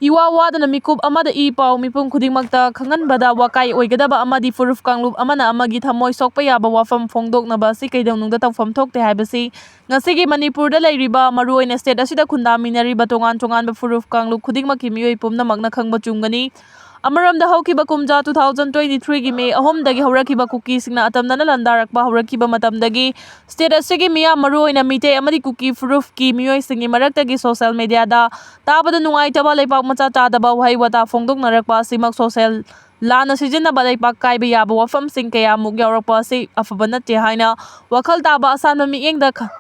ꯏꯋꯥ ꯋꯥꯗꯅ ꯃꯤꯀꯨꯞ ꯑꯃꯗ ꯏ ꯄꯥꯎ ꯃꯤꯄꯨꯝ ꯈꯨꯗꯤꯡꯃꯛꯇ ꯈꯪꯍꯟꯕꯗ ꯋꯥꯀꯥꯏ ꯑꯣꯏꯒꯗꯕ ꯑꯃꯗꯤ ꯐꯨꯔꯨꯞ ꯀꯥꯡꯂꯨꯞ ꯑꯃꯅ ꯑꯃꯒꯤ ꯊꯃꯣꯏ ꯁꯣꯛꯄ ꯌꯥꯕ ꯋꯥꯐꯝ ꯐꯣꯡꯗꯣꯛꯅꯕ ꯑꯁꯤ ꯀꯩꯗꯧꯅꯨꯡꯗ ꯇꯧꯐꯝ ꯊꯣꯛꯇꯦ ꯍꯥꯏꯕꯁꯤ ꯉꯁꯤꯒꯤ ꯃꯅꯤꯄꯨꯔꯗ ꯂꯩꯔꯤꯕ, ꯃꯔꯨꯑꯣꯏꯅ state ꯑꯁꯤꯗ ꯈꯨꯟꯗꯥꯃꯤꯟꯅꯔꯤꯕ ꯇꯣꯉꯥꯟ ꯇꯣꯉꯥꯟꯕ ꯐꯨꯔꯨꯞ ꯀꯥꯡꯂꯨꯞ ꯈꯨꯗꯤꯡꯃꯛꯀꯤ ꯃꯤꯑꯣꯏ ꯄꯨꯝꯅꯃꯛꯅ ꯈꯪꯕ ꯆꯨꯝꯒꯅꯤ꯫ ꯑꯃꯔꯣꯝꯗ ꯍꯧꯈꯤꯕ ꯀꯨꯝꯖꯥ two thousand twenty threeꯒꯤ May ꯑꯍꯨꯝꯗꯒꯤ ꯍꯧꯔꯛꯈꯤꯕ ꯀꯨꯀꯤꯁꯤꯡꯅ ꯑꯇꯝꯅꯅ ꯂꯥꯟꯗꯥꯔꯛꯄ ꯍꯧꯔꯛꯈꯤꯕ ꯃꯇꯝꯗꯒꯤ state ꯑꯁꯤꯒꯤ ꯃꯤꯌꯥꯝ, ꯃꯔꯨꯑꯣꯏꯅ ꯃꯤꯇꯩ ꯑꯃꯗꯤ ꯀꯨꯀꯤ ꯐꯨꯔꯨꯞꯀꯤ ꯃꯤꯑꯣꯏꯁꯤꯡꯒꯤ ꯃꯔꯛꯇꯒꯤ social mediaꯗ ꯇꯥꯕꯗ ꯅꯨꯡꯉꯥꯏꯇꯕ, ꯂꯩꯄꯥꯛ ꯃꯆꯥ ꯇꯥꯗꯕ ꯋꯥꯍꯩ ꯋꯥꯇꯥ ꯐꯣꯡꯗꯣꯛꯅꯔꯛꯄ ꯑꯁꯤꯃꯛ social ꯂꯥꯟꯅ ꯁꯤꯖꯤꯟꯅꯕ, ꯂꯩꯄꯥꯛ ꯀꯥꯏꯕ ꯌꯥꯕ ꯋꯥꯐꯝꯁꯤꯡ ꯀꯌꯥꯃꯨꯛ ꯌꯥꯎꯔꯛꯄ ꯑꯁꯤ ꯑꯐꯕ ꯅꯠꯇꯦ ꯍꯥꯏꯅ ꯋꯥꯈꯜ ꯇꯥꯕ ꯑꯁꯥꯟꯕ ꯃꯤꯠꯌꯦꯡꯗ ꯈ-,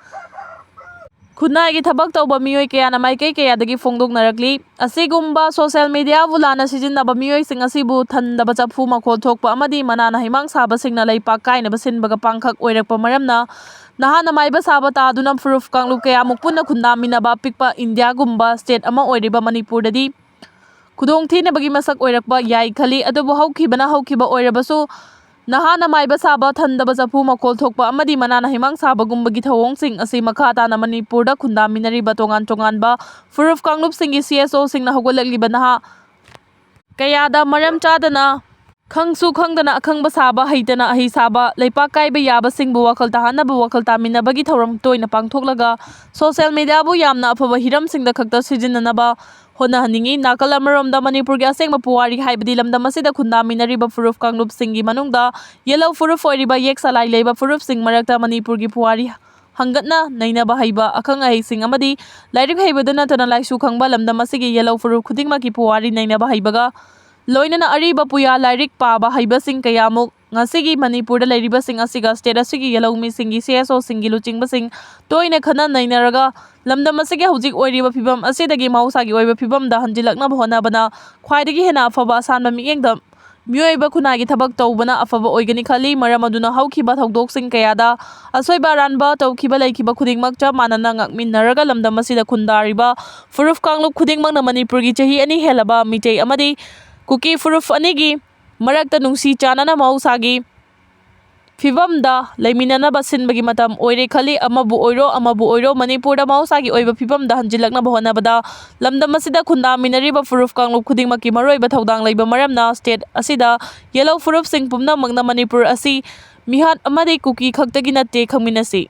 ꯈꯨꯟꯅꯥꯏꯒꯤ ꯊꯕꯛ ꯇꯧꯕ ꯃꯤꯑꯣꯏ ꯀꯌꯥꯅ ꯃꯥꯏꯀꯩ ꯀꯌꯥꯗꯒꯤ ꯐꯣꯡꯗꯣꯛꯅꯔꯛꯂꯤ꯫ ꯑꯁꯤꯒꯨꯝꯕ social mediaꯕꯨ ꯂꯥꯟꯅ ꯁꯤꯖꯤꯟꯅꯕ ꯃꯤꯑꯣꯏꯁꯤꯡ ꯑꯁꯤꯕꯨ ꯊꯟꯗꯕ ꯆꯐꯨ ꯃꯈꯣꯜ ꯊꯣꯛꯄ ꯑꯃꯗꯤ ꯃꯅꯥꯅ ꯍꯩꯃꯥꯡ ꯁꯥꯕꯁꯤꯡꯅ ꯂꯩꯄꯥꯛ ꯀꯥꯏꯅꯕ ꯁꯤꯟꯕꯒ ꯄꯥꯡꯈꯛ ꯑꯣꯏꯔꯛꯄ ꯃꯔꯝꯅ ꯅꯍꯥꯅ ꯃꯥꯏꯕ ꯁꯥꯕ ꯇꯥꯗꯨꯅ ꯐꯨꯔꯨꯞ ꯀꯥꯡꯂꯨꯞ ꯀꯌꯥꯃꯨꯛ ꯄꯨꯟꯅ ꯈꯨꯟꯗꯥꯃꯤꯟꯅꯕ ꯑꯄꯤꯛꯄ ꯏꯟꯗꯤꯌꯥꯒꯨꯝꯕ state ꯑꯃ ꯑꯣꯏꯔꯤꯕ ꯃꯅꯤꯄꯨꯔꯗꯗꯤ ꯈꯨꯗꯣꯡꯊꯤꯅꯕꯒꯤ ꯃꯁꯛ ꯑꯣꯏꯔꯛꯄ ꯌꯥꯏ ꯈꯜꯂꯤ꯫ ꯑꯗꯨꯕꯨ ꯍꯧꯈꯤꯕꯅ ꯍꯧꯈꯤꯕ ꯑꯣꯏꯔꯕꯁꯨ ꯅꯍꯥꯅ ꯃꯥꯏꯕ ꯁꯥꯕ, ꯊꯟꯗꯕ ꯆꯐꯨ ꯃꯈꯣꯜ ꯊꯣꯛꯄ ꯑꯃꯗꯤ ꯃꯅꯥꯅ ꯍꯩꯃꯥꯡ ꯁꯥꯕꯒꯨꯝꯕꯒꯤ ꯊꯧꯑꯣꯡꯁꯤꯡ ꯑꯁꯤ ꯃꯈꯥ ꯇꯥꯅ ꯃꯅꯤꯄꯨꯔꯗ ꯈꯨꯟꯗꯥꯃꯤꯟꯅꯔꯤꯕ ꯇꯣꯉꯥꯟ ꯇꯣꯉꯥꯟꯕ ꯐꯨꯔꯨꯞ ꯀꯥꯡꯂꯨꯞꯁꯤꯡꯒꯤ CSOꯁꯤꯡꯅ ꯍꯧꯒꯠꯂꯛꯂꯤꯕ ꯅꯍꯥ ꯀꯌꯥꯗ ꯃꯔꯝ ꯆꯥꯗꯅ, ꯈꯪꯁꯨ ꯈꯪꯗꯅ ꯑꯈꯪꯕ ꯁꯥꯕ, ꯍꯩꯇꯅ ꯑꯍꯩ ꯁꯥꯕ, ꯂꯩꯄꯥꯛ ꯀꯥꯏꯕ ꯌꯥꯕꯁꯤꯡꯕꯨ ꯋꯥꯈꯜ ꯇꯥꯍꯟꯅꯕ ꯋꯥꯈꯜ ꯇꯥꯃꯤꯟꯅꯕꯒꯤ ꯊꯧꯔꯝ ꯇꯣꯏꯅ ꯄꯥꯡꯊꯣꯛꯂꯒ social mediaꯕꯨ ꯌꯥꯝꯅ ꯑꯐꯕ ꯍꯤꯔꯝꯁꯤꯡꯗ ꯈꯛꯇ ꯁꯤꯖꯤꯟꯅꯅꯕ ꯍꯣꯠꯅꯍꯟꯅꯤꯡꯏ꯫ ꯅꯥꯀꯜ ꯑꯃꯔꯣꯝꯗ ꯃꯅꯤꯄꯨꯔꯒꯤ ꯑꯁꯦꯡꯕ ꯄꯨꯋꯥꯔꯤ ꯍꯥꯏꯕꯗꯤ ꯂꯝꯗꯝ ꯑꯁꯤꯗ ꯈꯨꯟꯗꯥꯃꯤꯟꯅꯔꯤꯕ ꯐꯨꯔꯨꯞ ꯀꯥꯡꯂꯨꯞꯁꯤꯡꯒꯤ ꯃꯅꯨꯡꯗ ꯌꯦꯜꯍꯧ ꯐꯨꯔꯨꯞ ꯑꯣꯏꯔꯤꯕ ꯌꯦꯛ ꯁꯂꯥꯏ ꯂꯩꯕ ꯐꯨꯔꯨꯞꯁꯤꯡ ꯃꯔꯛꯇ ꯃꯅꯤꯄꯨꯔꯒꯤ ꯄꯨꯋꯥꯔꯤ ꯍꯪꯒꯠꯅ ꯅꯩꯅꯕ ꯍꯩꯕ ꯑꯈꯪ ꯑꯍꯩꯁꯤꯡ ꯑꯃꯗꯤ ꯂꯥꯏꯔꯤꯛ ꯍꯩꯕꯗ ꯅꯠꯇꯅ ꯂꯥꯏꯁꯨ ꯈꯪꯕ ꯂꯝꯗꯝ ꯑꯁꯤꯒꯤ ꯌꯦꯜꯍꯧ ꯐꯨꯔꯨꯞ ꯈꯨꯗꯤꯡꯃꯛꯀꯤ ꯄꯨꯋꯥꯔꯤ ꯅꯩꯅꯕ ꯍꯩꯕꯒ ꯂꯣꯏꯅꯅ ꯑꯔꯤꯕ ꯄꯨꯌꯥ ꯂꯥꯏꯔꯤꯛ ꯄꯥꯕ ꯍꯩꯕꯁꯤꯡ ꯀꯌꯥꯃꯨꯛ ꯉꯁꯤꯒꯤ ꯃꯅꯤꯄꯨꯔꯗ ꯂꯩꯔꯤꯕꯁꯤꯡ ꯑꯁꯤꯒ state ꯑꯁꯤꯒꯤ ꯌꯦꯜꯍꯧꯃꯤꯁꯤꯡꯒꯤ, C S Oꯁꯤꯡꯒꯤ ꯂꯨꯆꯤꯡꯕꯁꯤꯡ ꯇꯣꯏꯅ ꯈꯟꯅ ꯅꯩꯅꯔꯒ ꯂꯝꯗꯝ ꯑꯁꯤꯒꯤ ꯍꯧꯖꯤꯛ ꯑꯣꯏꯔꯤꯕ ꯐꯤꯕꯝ ꯑꯁꯤꯗꯒꯤ ꯃꯍꯧꯁꯥꯒꯤ ꯑꯣꯏꯕ ꯐꯤꯕꯝꯗ ꯍꯟꯖꯤꯜꯂꯛꯅꯕ ꯍꯣꯠꯅꯕꯅ ꯈ꯭ꯋꯥꯏꯗꯒꯤ ꯍꯦꯟꯅ ꯑꯐꯕ ꯑꯁꯥꯟꯕ ꯃꯤꯠꯌꯦꯡꯗ ꯃꯤꯑꯣꯏꯕ ꯈꯨꯟꯅꯥꯏꯒꯤ ꯊꯕꯛ ꯇꯧꯕꯅ ꯑꯐꯕ ꯑꯣꯏꯒꯅꯤ ꯈꯜꯂꯤ꯫ ꯃꯔꯝ ꯑꯗꯨꯅ ꯍꯧꯈꯤꯕ ꯊꯧꯗꯣꯛꯁꯤꯡ ꯀꯌꯥꯗ ꯑꯁꯣꯏꯕ ꯑꯔꯥꯟꯕ ꯇꯧꯈꯤꯕ ꯂꯩꯈꯤꯕ ꯈꯨꯗꯤꯡꯃꯛ ꯆꯞ ꯃꯥꯟꯅꯅ ꯉꯥꯛꯃꯤꯟꯅꯔꯒ ꯂꯝꯗꯝ ꯑꯁꯤꯗ ꯈꯨꯟꯗꯥꯔꯤꯕ ꯐꯨꯔꯨꯞ ꯀꯥꯡꯂꯨꯞ ꯈꯨꯗꯤꯡꯃꯛꯅ ꯃꯅꯤꯄꯨꯔꯒꯤ ꯆꯍꯤ ꯑꯅꯤ ꯍꯦꯜꯂꯕ ꯃꯤꯇꯩ ꯑꯃꯗꯤ ꯀꯨꯀꯤ ꯐꯨꯔꯨꯞ ꯑꯅꯤꯒꯤ ꯃꯔꯛꯇ ꯅꯨꯡꯁꯤ ꯆꯥꯟꯅꯅ ꯃꯍꯧꯁꯥꯒꯤ ꯐꯤꯕꯝꯗ ꯂꯩꯃꯤꯟꯅꯅꯕ ꯁꯤꯟꯕꯒꯤ ꯃꯇꯝ ꯑꯣꯏꯔꯦ ꯈꯜꯂꯤ꯫ ꯑꯃꯕꯨ ꯑꯣꯏꯔꯣ, ꯑꯃꯕꯨ ꯑꯣꯏꯔꯣ, ꯃꯅꯤꯄꯨꯔꯗ ꯃꯍꯧꯁꯥꯒꯤ ꯑꯣꯏꯕ ꯐꯤꯕꯝꯗ ꯍꯟꯖꯤꯜꯂꯛꯅꯕ ꯍꯣꯠꯅꯕꯗ ꯂꯝꯗꯝ ꯑꯁꯤꯗ ꯈꯨꯟꯗꯥꯃꯤꯟꯅꯔꯤꯕ ꯐꯨꯔꯨꯞ ꯀꯥꯡꯂꯨꯞ ꯈꯨꯗꯤꯡꯃꯛꯀꯤ ꯃꯔꯨꯑꯣꯏꯕ ꯊꯧꯗꯥꯡ ꯂꯩꯕ ꯃꯔꯝꯅ state ꯑꯁꯤꯗ ꯌꯦꯜꯍꯧ ꯐꯨꯔꯨꯞꯁꯤꯡ ꯄꯨꯝꯅꯃꯛꯅ ꯃꯅꯤꯄꯨꯔ ꯑꯁꯤ ꯃꯤꯍꯥꯠ ꯑꯃꯗꯤ ꯀꯨꯀꯤ ꯈꯛꯇꯒꯤ ꯅꯠꯇꯦ, ꯈꯪꯃꯤꯟꯅꯁꯤ꯫